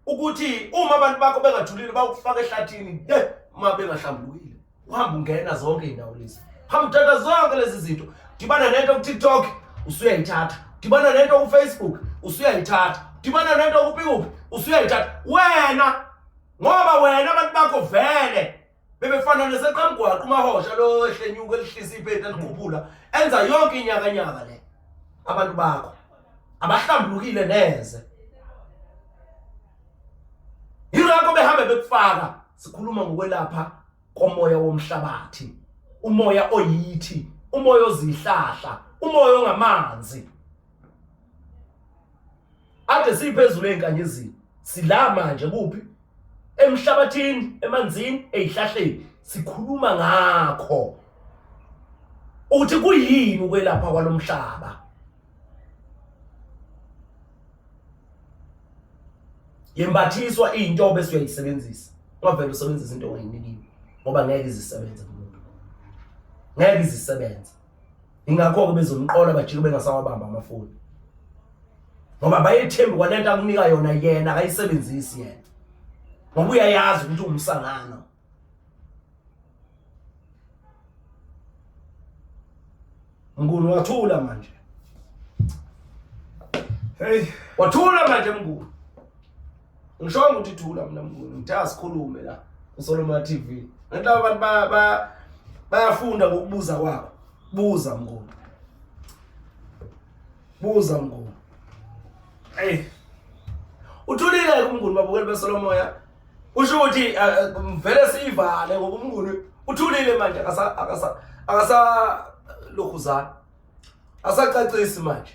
ukuthi uma abantu bakho bengajulile bakufaka ehlathini eh uma bengahlambulukile uhamba ungena zonke izindawo lezi, hamba uthatha zonke lezi zinto, dibana nento ku-TikTok usuyayithatha, dibana nento ku-Facebook usuyayithatha, dibana nento kuphi kuphi usuyayithatha wena, ngoba wena abantu bakho vele bebefana neseqamgwaqo umahosha lo ehlenyuka elihlisa ipheti elikhuphula enza yonke inyakanyaka le. Abantu bakho abahlambulukile neze, yingakho behambe bekufaka. Sikhuluma ngokwelapha komoya womhlabathi, umoya oyithi, umoya ozihlahla, umoya ongamanzi. Ade siphezulu ezinkanyezini, sila manje kuphi? Emhlabathini, emanzini, ezihlahleni. Sikhuluma ngakho ukuthi kuyini ukwelapha kwalomhlaba. Yembathiswa into bese uyayisebenzisa. Ungavele usebenzise into ongayinikiwe ngoba ngeke izisebenze kumuntu, ngeke izisebenze. Ingakho-ke bezomqola bajike bengasawabamba amafoni ngoba bayethembi kwalento akunika yona yena akayisebenzisi yena ngoba uyayazi ukuthi uwumsangano. Mnguni wathula manje. Hey, wathula manje Mnguni. Ngisho ukuthi thula mina Mnguni, ngithe asikhulume la kuSolomon TV. Ngento abantu bayafunda ngokubuza kwakho. Buza Mnguni. Buza Mnguni. Hey. Uthulile uMnguni babukeli beSolomoya. Usho ukuthi vele siyivale ngoba uMnguni uthulile manje akasa akasa akasa lokhuzana. Asacacisi manje.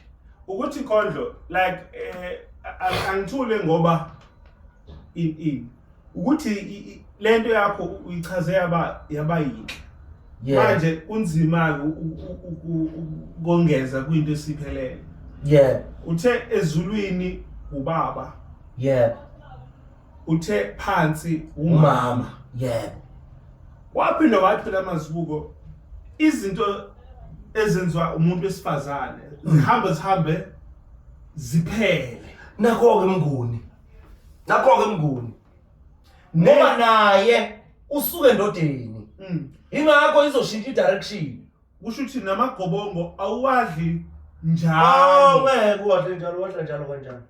Ukuthi Khondlo like angithule ngoba in ukuthi lento yakho uyichaze yaba yinhle. Manje kunzima ukongeza kwinto esiphelele. Uthe ezulwini ubaba. Uthe phansi umama. Waphinde wathi phela Mazibuko izinto ezenziwa umuntu wesifazane zihambe zihambe ziphele. Nakho-ke Mnguni. Nakho-ke Mnguni. Ngoba naye usuke endodeni. Ingakho izoshintsha i-direction. Kusho ukuthi namagobongo awuwadli njalo. Ngeke uwadle njalo, wadla njalo kanjani?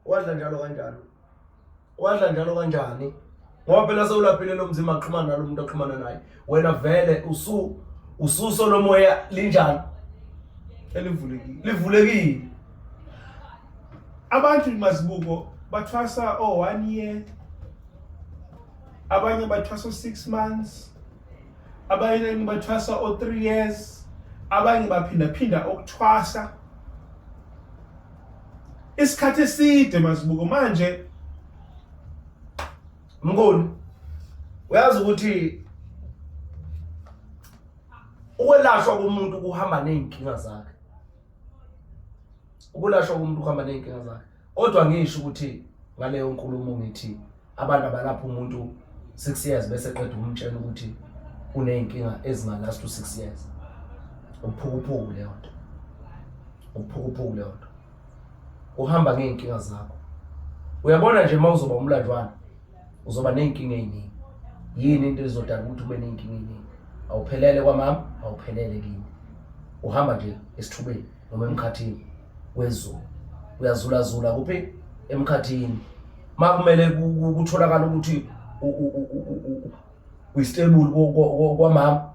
Wadla njalo kanjani? Wadla njalo kanjani? Ngoba phela sewulaphile lo mzimba axhumana nalo muntu axhumana naye. Wena vele ususo lomoya linjani? Elivulekile. Livulekile. Abantu Mazibuko bathwasa 1 year. Abanye bathwasa 6 months. Abanye bathwasa 3 years. Abanye baphinda phinda ukuthwasa. Isikhathi eside Mazibuko manje. Mnguni, uyazi ukuthi ukwelashwa komuntu kuhamba nezinkinga zakhe. Ukulashwa komuntu kuhamba nezinkinga zakhe. Kodwa ngisho ukuthi ngaleyo nkulumo ngithi abantu abalapha umuntu 6 years bese qeda ukumtshela ukuthi uney'nkinga ezingalast u-6 years. Uphukuphuku leyo nto. Uphukuphuku leyo nto. Uhamba ngey'nkinga zakho. Uyabona nje uma uzoba umlanjwana uzoba ney'nkinga ey'ningi. Yini into ezodala ukuthi ube ney'nkinga ey'ningi? Awuphelele kwamama, awuphelele kimi. Uhamba nje esithubeni noma emkhathini wezulu. Uyazulazula kuphi? Emkhathini. Ma kumele kutholakala ukuthi uyistebulu kwamama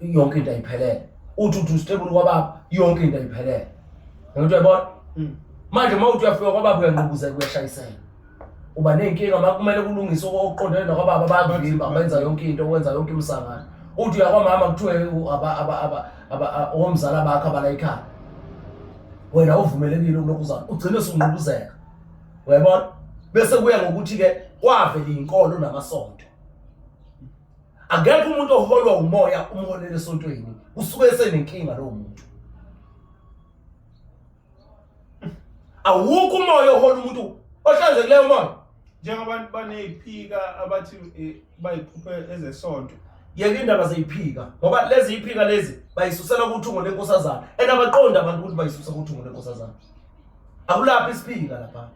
yonke into ayiphelele. Uthi uthi ustebulu kwababa yonke into ayiphelele. Ngikuthi uyabona? Mm. Manje uma uthi uyafika kwababa uyanqubuzeka uyashayisela. Uba ney'nkinga uma kumele kulungiswe okuqondene nakwababa bayakuvimba benza yonke into wenza yonke imisangano. Uthi uya kwamama kuthiwe omzala bakho abala ekhaya. Wena uvumelekile ukulokhu uzala ugcine usunqubuzeka. Uyayibona? Bese kuya ngokuthi-ke kwavela iy'nkolo namasonto. Akekho umuntu oholwa umoya umholele esontweni usuke esenenkinga lowo muntu. Awukho umoya ohola umuntu ohlanzekileyo umoya. Njengabantu baneyiphika abathi eh, bayiphuphe ezesonto. Yeka indaba zeyiphika ngoba lezi yiphika lezi bayisusela kuthungo lenkosazana and abaqondi abantu ukuthi bayisusa kuthungo lenkosazana. Akulaphi isiphika lapha.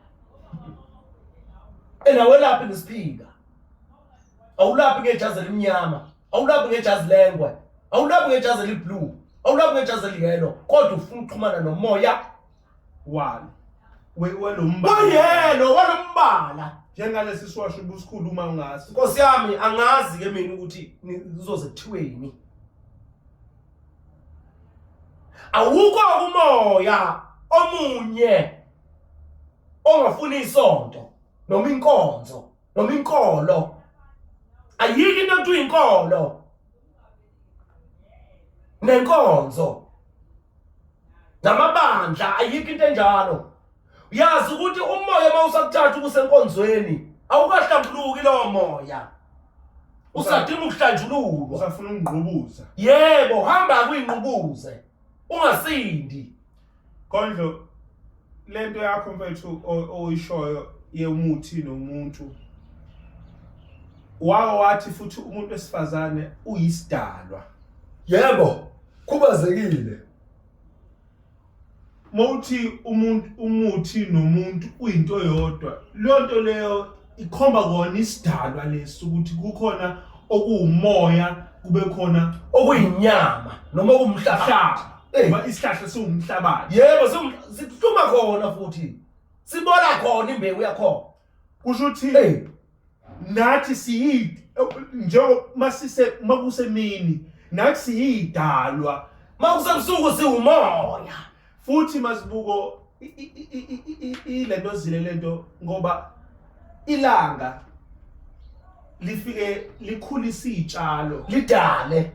And awelaphi nesiphika. Awulaphi ngejazi elimnyama, awulaphi ngejazi lengwe, awulaphi ngejazi eliblue, awulaphi ngejazi eliyellow, kodwa ufuna ukuxhumana nomoya walo walombala wayelo walombala njengalesi siwasho ubusikhuluma ngaso. Nkosi yami angazi ke mina ukuthi kuzoze kuthiweni. Awukho umoya omunye ongafuni isonto noma inkonzo noma inkolo. Ayikho into ekuthiwa inkolo nenkonzo namabandla, ayikho into enjalo. Uyazi ukuthi umoya uma usakuthatha ubusenkonzweni awukahlambuluki lowo moya, usadinga ukuhlanjululwa, usafuna ukungqubuza. Yebo, hamba kuyingqubuze ungasindi. Kondlo, lento yakho mfethu oyishoyo yemuthi nomuntu, wake wathi futhi umuntu wesifazane uyisidalwa. Yebo, khubazekile. Mawuthi umuntu umuthi nomuntu uyinto yodwa, leyo nto leyo ikhomba kona isidalwa lesi ukuthi kukhona okuwumoya kube khona okuyinyama noma okuwumhlabathi. Ngoba isihlahla siwumhlabathi. Yebo, sihluma khona futhi sibola khona imbewu yakhona. Kusho ukuthi nathi siyi njengoba masise makusemini nathi siyidalwa, makusebusuku siwumoya. Futhi masibuko ilento zile lento ngoba ilanga lifike likhulisa izitshalo, lidale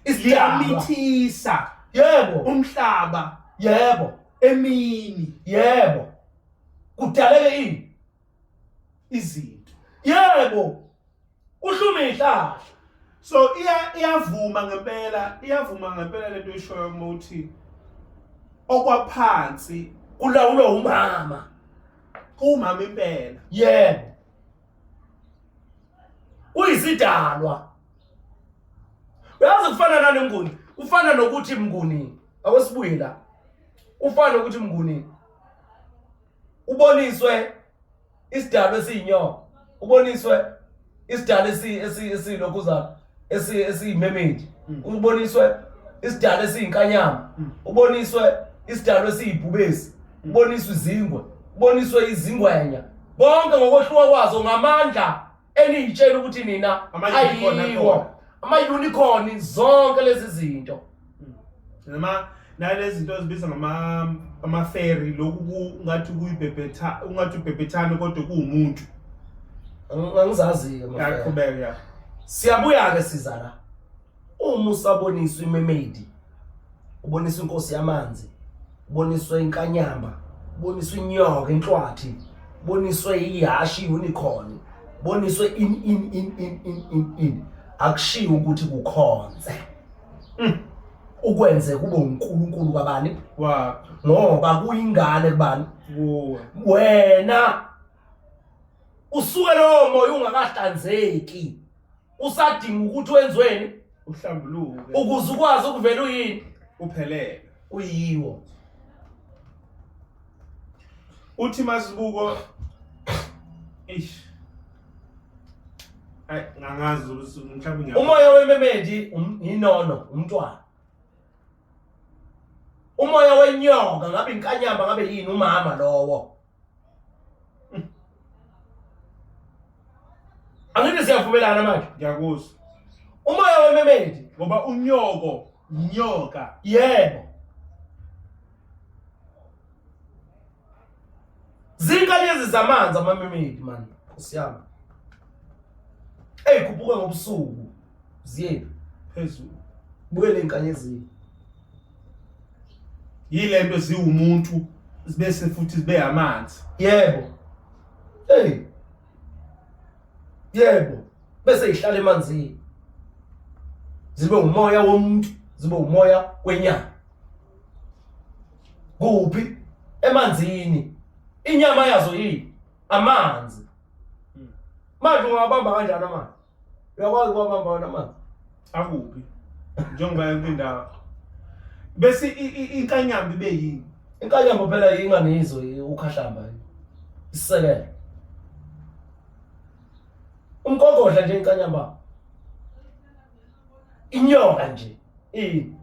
liyamithisa. Yebo, umhlaba. Yebo, emini. Yebo, kudaleke ini izinto. Yebo, kuhluma ihlahla. So iyavuma ngempela, iyavuma ngempela lento oyishoyo uma uthi okwaphansi kulawulwa umama. Umama impela. Yebo, uyisidalwa. Uyazi kufana nani Mnguni? Kufana nokuthi Mnguni, awesibuye la. Kufana nokuthi Mnguni uboniswe isidalwa esiyinyoka, uboniswe isidalwa esilokhuzana esiyimemedi, uboniswe isidalwa esiyinkanyamba, uboniswe isidalwa esiyibhubesi, uboniswe izingwe, uboniswe izingwenya, konke ngokwehluka kwazo ngamandla eniyitshela ukuthi nina ayiwo ama-unicorn, zonke lezi zinto. Noma nalezi zinto ezibiza ngama ama-fairy, lokhu kungathi kuyibhebhetha, ungathi ubhebhethane kodwa kuwumuntu. Angizazi-ke ama-fairy. Yaqhubeka ya. Siyabuya-ke siza la. Uma usaboniswa imemedi, uboniswa inkosi yamanzi, uboniswe inkanyamba, uboniswe inyoka inhlwathi, uboniswe ihashi unicorn, uboniswe in in in in in in in, akushiwo ukuthi kukhonze. Ukwenze kube uNkulunkulu kabani wakho, ngoba kuyingane kubani kuwe wena. Usuke lowo moya ungakahlanzeki, usadinga ukuthi wenziweni, uhlambuluke, ukuze ukwazi ukuvela uyini, uphelele, uyiwo. Uthi Mazibuko eish. Ay ngangazi ukuthi mhlawumbe ngiya. Umoya wememedi inono umntwana. Umoya wenyoka ngabe inkanyamba ngabe yini umama lowo. Angithi siyavumelana manje. Ngiyakuzwa. Umoya wememedi Ngoba unyoko nyoka. Yebo. Zinkanyezi zamanzi amamemedi man. Nkosi yami. Ey khuphuka ngobusuku. Ziyephi? Phezulu. Bukele inkanyezi. Yilento ziwumuntu bese futhi zibe amanzi. Yebo. Hey. Yebo. Bese ihlala emanzini. Zibe umoya womuntu, zibe umoya wenyama. Kuphi? Emanzini. Inyama yazo yini? Amanzi. Manje ungawabamba kanjani amanzi? Uyakwazi ukuwabamba wena amanzi? Akuphi? Njengoba yonke indawo. Bese inkanyamba ibe yini? Inkanyamba phela inganizo ukhahlamba. Isisekelo. Umgogodla nje inkanyamba. Inyoka nje. Ini?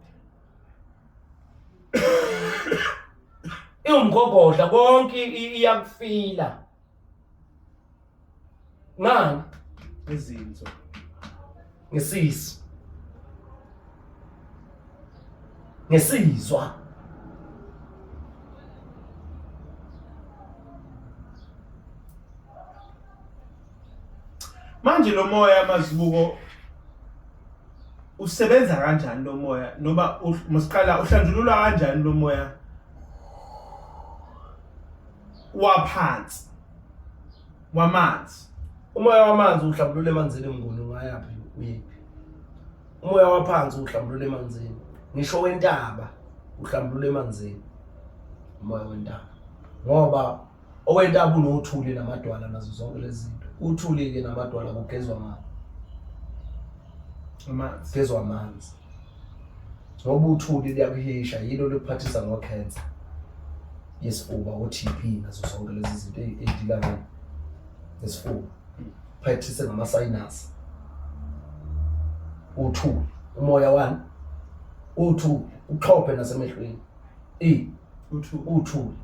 Iwumgogodla konke iyakufila. Ngani? Izinso. Ngesisu. Ngesizwa. Manje lo moya mazibuko usebenza kanjani lo moya noma masiqala uhlanjululwa kanjani lo moya waphansi wamanzi? Umoya wamanzi uhlambulula emanzini mnguni ungayaphi uyiphi? Umoya waphansi uhlambulula emanzini. Ngisho wentaba uhlambulula emanzini. Umoya wentaba. Ngoba owentaba unothuli namadwala nazo zonke lezi zinto. Uthuli-ke namadwala kugezwa ngalo. Amanzi. Kugezwa amanzi. Ngoba uthuli liyakuhisha yilo likuphathisa ngo-cancer yesifuba, o-TB nazo zonke lezi zinto ey'dila ngesifuba. Phathise ngama-sinus. Uthuli, umoya wani? Uthuli, uxhophe nasemehlweni. Uthuli.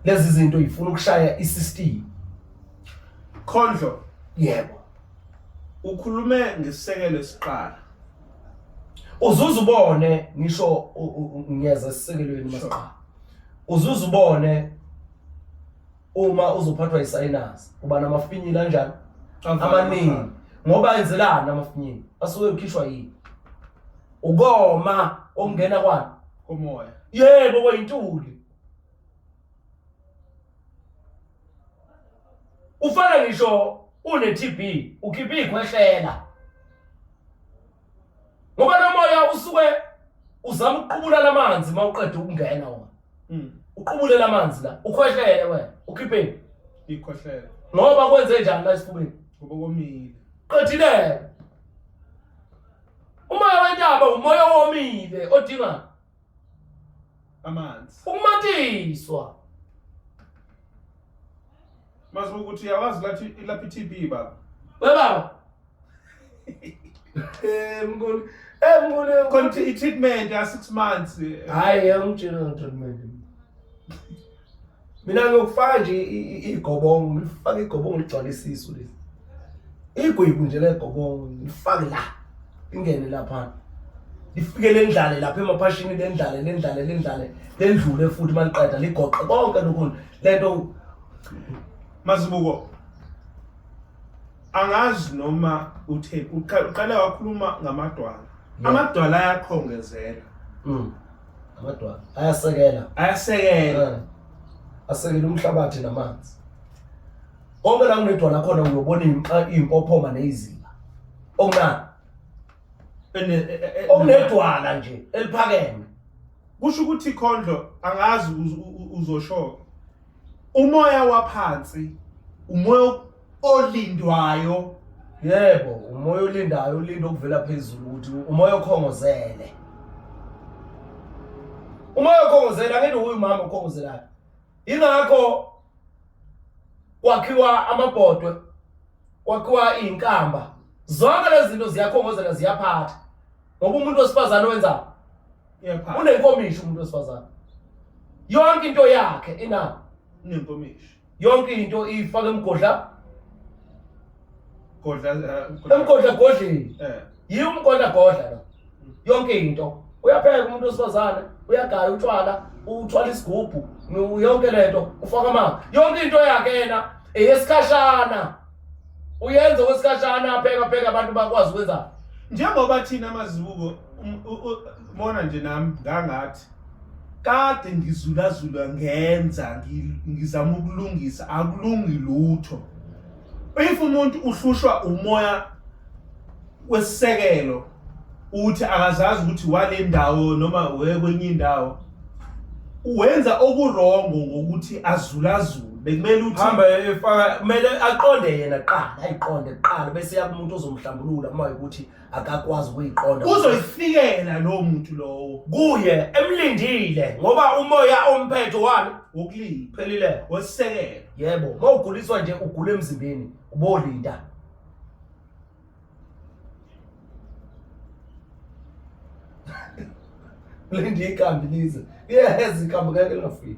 Lezi zinto ifuna ukushaya isystem. Khondlo. Yebo. Ukhulume ngesisekelo esiqala. Uzuze ubone ngisho ngiyeza esisekelweni masiqala. Uzuze ubone uma uzophathwa yisinus uba namafinyila kanjani amaningi ngoba enzelani amafinyila asuke ekhishwa yini ukoma okungena kwani komoya. Yebo kweyintuli. Ufana ngisho une TB ukhipha ikhwehlela. Ngoba lo moya usuke uzama ukuqubula lamanzi mawuqeda ukungena wona. Uqubule lamanzi la, ukhwehlele wena, ukhipheni ikhwehlela. Ngoba kwenze njani la esifubeni? Ngoba komile. Qedile. Umoya wentaba umoya owomile odinga amanzi. Ukumatiswa. Mazi ukuthi uyawazi lathi ilapha i-TB baba. We baba. Mnguni. Mnguni. Khona i-treatment ya 6 months. Hayi, angitshela nge-treatment. Mina ngiyokufaka nje igobongo, ngilifake igobongo ligcwale isisu lesi. Igwebu nje legobongo ngilifake la. Ingene lapha. Lifike lendlale lapha emaphashini lendlale lendlale lendlale lendlule futhi maliqeda ligoqe konke lokhu lento. Mazibuko. Angazi noma uthe uqale wakhuluma ngamadwala. Amadwala ayakhongezela. Amadwala ayasekela. Ayasekela. Asekela umhlabathi namanzi. Konke la kunedwala khona uyobona impophoma neziba. Okunani? Okunedwala nje eliphakeme. Kusho ukuthi Khondlo angazi uzosho. Umoya waphansi, umoya olindwayo. Yebo, umoya olindayo ulinda okuvela phezulu ukuthi umoya okhongozele. Umoya okhongozela angeke uye umama okhongozelayo. Ingakho kwakhiwa amabhodwe, kwakhiwa izinkamba. Zonke lezi zinto ziyakhongozela ziyaphatha. Ngoba umuntu wesifazane wenza Iyaphatha. Unenkomishi umuntu wesifazane. Yonke into yakhe inako. Unenkomishi. Yonke into ifaka emgodla. Godla eh, Emgodla godleni. Eh. Yiwo umgodla godla lo. Yonke into. Uyapheka umuntu wesifazane, uyagaya utshwala, uthwala isigubhu, yonke lento, ufaka amanzi. Yonke into yakhe yena eyesikhashana. Uyenza okwesikhashana apheka pheka abantu bakwazi ukwenza. Njengoba thina amazibuko bona nje nami ngangathi kade ngizulazula ngenza ngizama ukulungisa akulungi lutho. If umuntu uhlushwa umoya wesisekelo uthi akazazi ukuthi wale ndawo noma wekwenye indawo wenza okurongo ngokuthi azulazule bekumele uthi hamba efaka kumele aqonde yena kuqala ayiqonde kuqala bese ya kumuntu ozomhlambulula uma ukuthi akakwazi ukuyiqonda uzoyifikela lowo muntu lowo kuye emlindile ngoba umoya omphethe wani wokulinda phelile wesisekelo yebo uma uguliswa nje ugula emzimbeni ubolinda Lindi ikambi lize. Yes, ikambi ngeke lingafiki.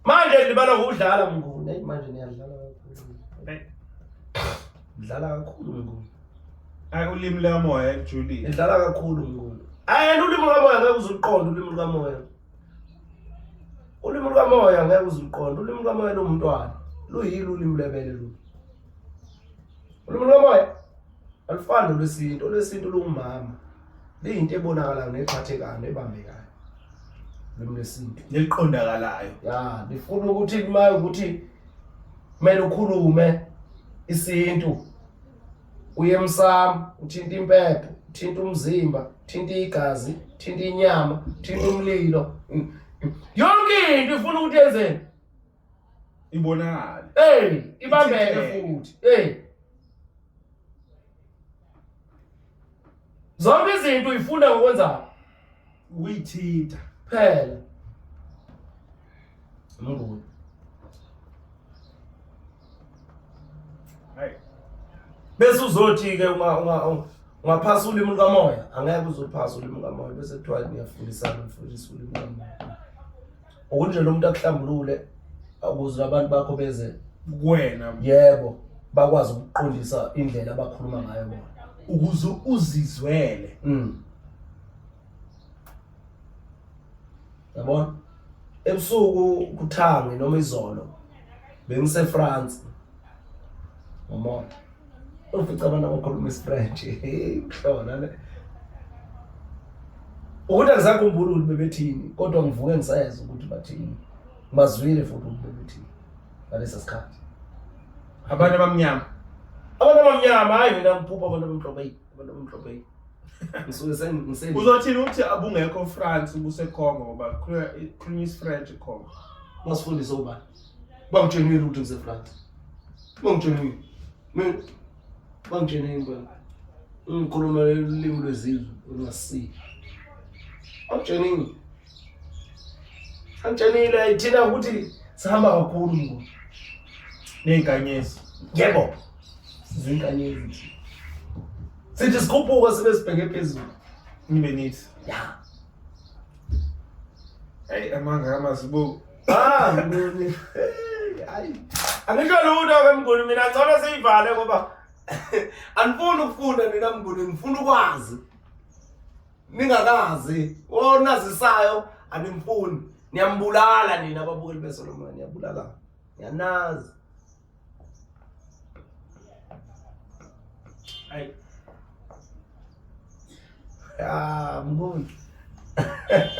Manje libala ngokudlala mnguni. Hey manje niyadlala kakhulu. Dlala kakhulu mnguni. Hayi ulimi likamoya elijulile. Idlala kakhulu mnguni. Hayi ulimi lukamoya ngeke uzuqonde ulimi lukamoya. Ulimi lukamoya ngeke uzuqonde. Ulimi lukamoya lomntwana. Luyilo ulimi lwebele lolu. Ulimi lukamoya alufani nolwesintu. Olwesintu lungumama. Liyinto ebonakalayo nephathekayo nebambekayo. Ulimi lwesintu. Neliqondakalayo. Ya, lifuna ukuthi uma ukuthi kumele ukhulume isintu uye emsamo uthinta impepho uthinta umzimba uthinta igazi uthinta inyama uthinta umlilo yonke into ifuna ukuthi yenzeni ibonakale hey ibambeke futhi hey zonke izinto uyifunda ngokwenzani Ukuyithinta. Phela. Mnguni. Hayi. Bese uzothi ke unga unga ungaphasa ulimi lukamoya, angeke uzophasa ulimi lukamoya bese kuthiwa niyafundisana nifundisa ulimi lukamoya. Ukuthi nje lo muntu akuhlambulule ukuze abantu bakho beze Kuwena yebo bakwazi ukuqondisa indlela abakhuluma ngayo bona. ukuze uzizwele. Yabona? Ebusuku kuthangi noma izolo bengise France. Ngomoya. Ufica abantu abakhuluma isiFrench. Hey, kuhlona le. Ukuthi angisakhumbuli ukuthi bebethini kodwa ngivuke ngisezwa ukuthi bathini. Ngibazwile futhi ukuthi bebethini ngalesa sikhathi. Abantu abamnyama. Abantu abamnyama hayi mina ngiphupha abantu abamhlophe. Abantu abamhlophe. Ngisuke sengiseni. Uzothini uthi abungekho France ubuse Congo ngoba khulunywa isiFrench eCongo. Masifundise ubani? Bangitshenile ukuthi ngise France. Bangitshenile. Mina bangitshenile bani? Ngikhuluma lolimi lwezizwe olungasiyo. Bangitshenile. Angitshenile thina ukuthi sihamba kakhulu mnguni. Nezinkanyezi. Yebo. Sizinkanyezi thina. Sithi sikhuphuka sibe sibheke phezulu. Nibe nithi. Ya. Hey amanga kamazibuko. Ah, mnguni. Hey, hayi. Angisho lutho ke mnguni mina ngcono siyivale ngoba anifuni ukufunda nina mnguni ngifuna ukwazi. Ningakazi onazisayo animfuni. Niyambulala nina ababukeli beSolomon niyabulala. Ngiyanazi. Hayi. Ya, mnguni.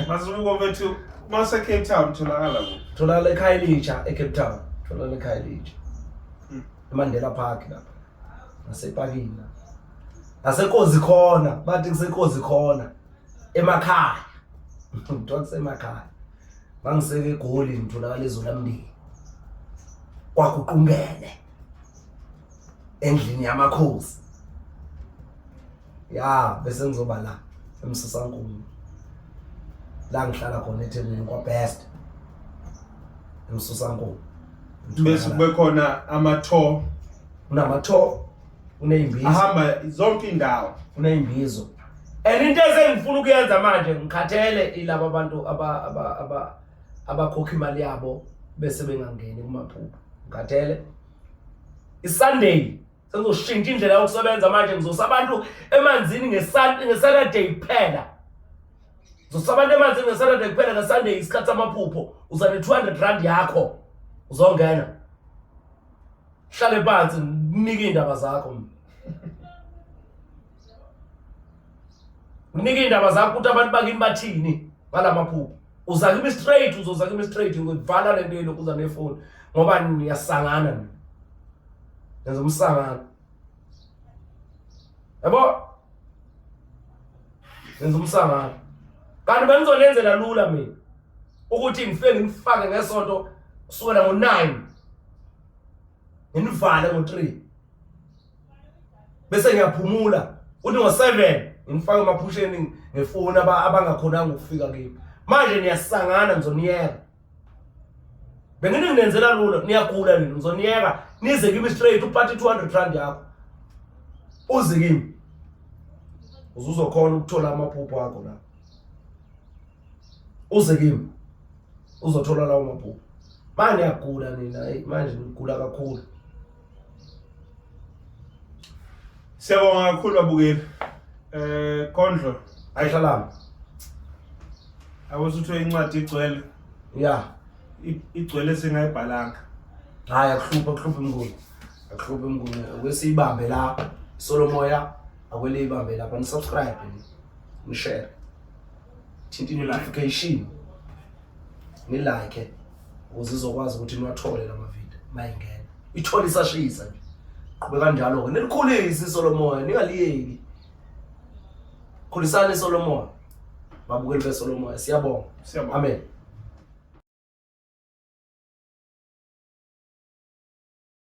Mazibuko mfethu mase Cape Town tholakala kuphi? Tholakala eKhayelitsha eCape Town. Tholakala eKhayelitsha. EMandela Park lapha. Nasepakini lapha. Nasenkozi khona, bathi kusenkozi khona. Emakhaya. Kuthiwa kusemakhaya. Mangiseke eGoli ngitholakala eZolamndeni. Kwaguqungene endlini yamakhosi. Ya, bese ngizoba la eMsusankulu. La ngihlala khona eThekwini kwa Best. EMsusankulu. Bese kube khona ama-tour. Kunama-tour, kuney'mbizo. Ahamba zonke indawo. Kuney'mbizo. And into esengifuna ukuyenza manje ngikhathele ilaba bantu aba aba aba abakhokha imali yabo bese bengangeni kumaphupho. Ngikhathele. ISunday sengizoshintsha indlela yokusebenza manje ngizosa abantu emanzini ngeSaturday kuphela. Ngizosa abantu emanzini ngeSaturday kuphela ngeSunday isikhathi samaphupho uza ne-200 rand yakho uzongena. Hlale phansi nginike iy'ndaba zakho mina. Nginike iy'ndaba zakho ukuthi abantu bakini bathini ngala maphupho. Uza kimi straight uzoza kimi straight ngivala le nto yelokhu uza nefoni ngoba niyasangana nina. Nenza umsangano. Yabo? Nenza umsangano. Kanti bengizonenzela lula mina ukuthi ngifike nginifake ngesonto kusukela ngo-9 nginivale ngo-3 bese ngiyaphumula uthi ngo-7 nginifake emaphusheni ngefoni abangakhonanga ukufika kimi manje niyasangana ngizoniyeka bengini nginenzela lula niyagula nina ngizoniyeka nize kimi straight uphathe i-200 rand yakho uze kimi uze uzokhona ukuthola amaphupho akho la uze kimi uzothola lawo maphupho manje niyagula nina hey manje nigula kakhulu Siyabonga kakhulu babukeli. Kondlo, ayihlalami. Awusuthe incwadi igcwele. Yeah. Igcwele singayibhalanga. Hayi akuhluphi akuhluphi mnguni. Akuhluphi mnguni. Okwesiyibambe la Solomoya akwele ibambe lapha ni subscribe ni share. Thinta notification. Ni like ukuze izokwazi ukuthi niwathole lama video mayingena. Ithole isashisa nje. Qhubeka kanjalo ke. Nilikhulise iSolomoya ningaliyeki. Khulisani iSolomoya. Babukeli beSolomoya siyabonga. Siyabonga. Amen.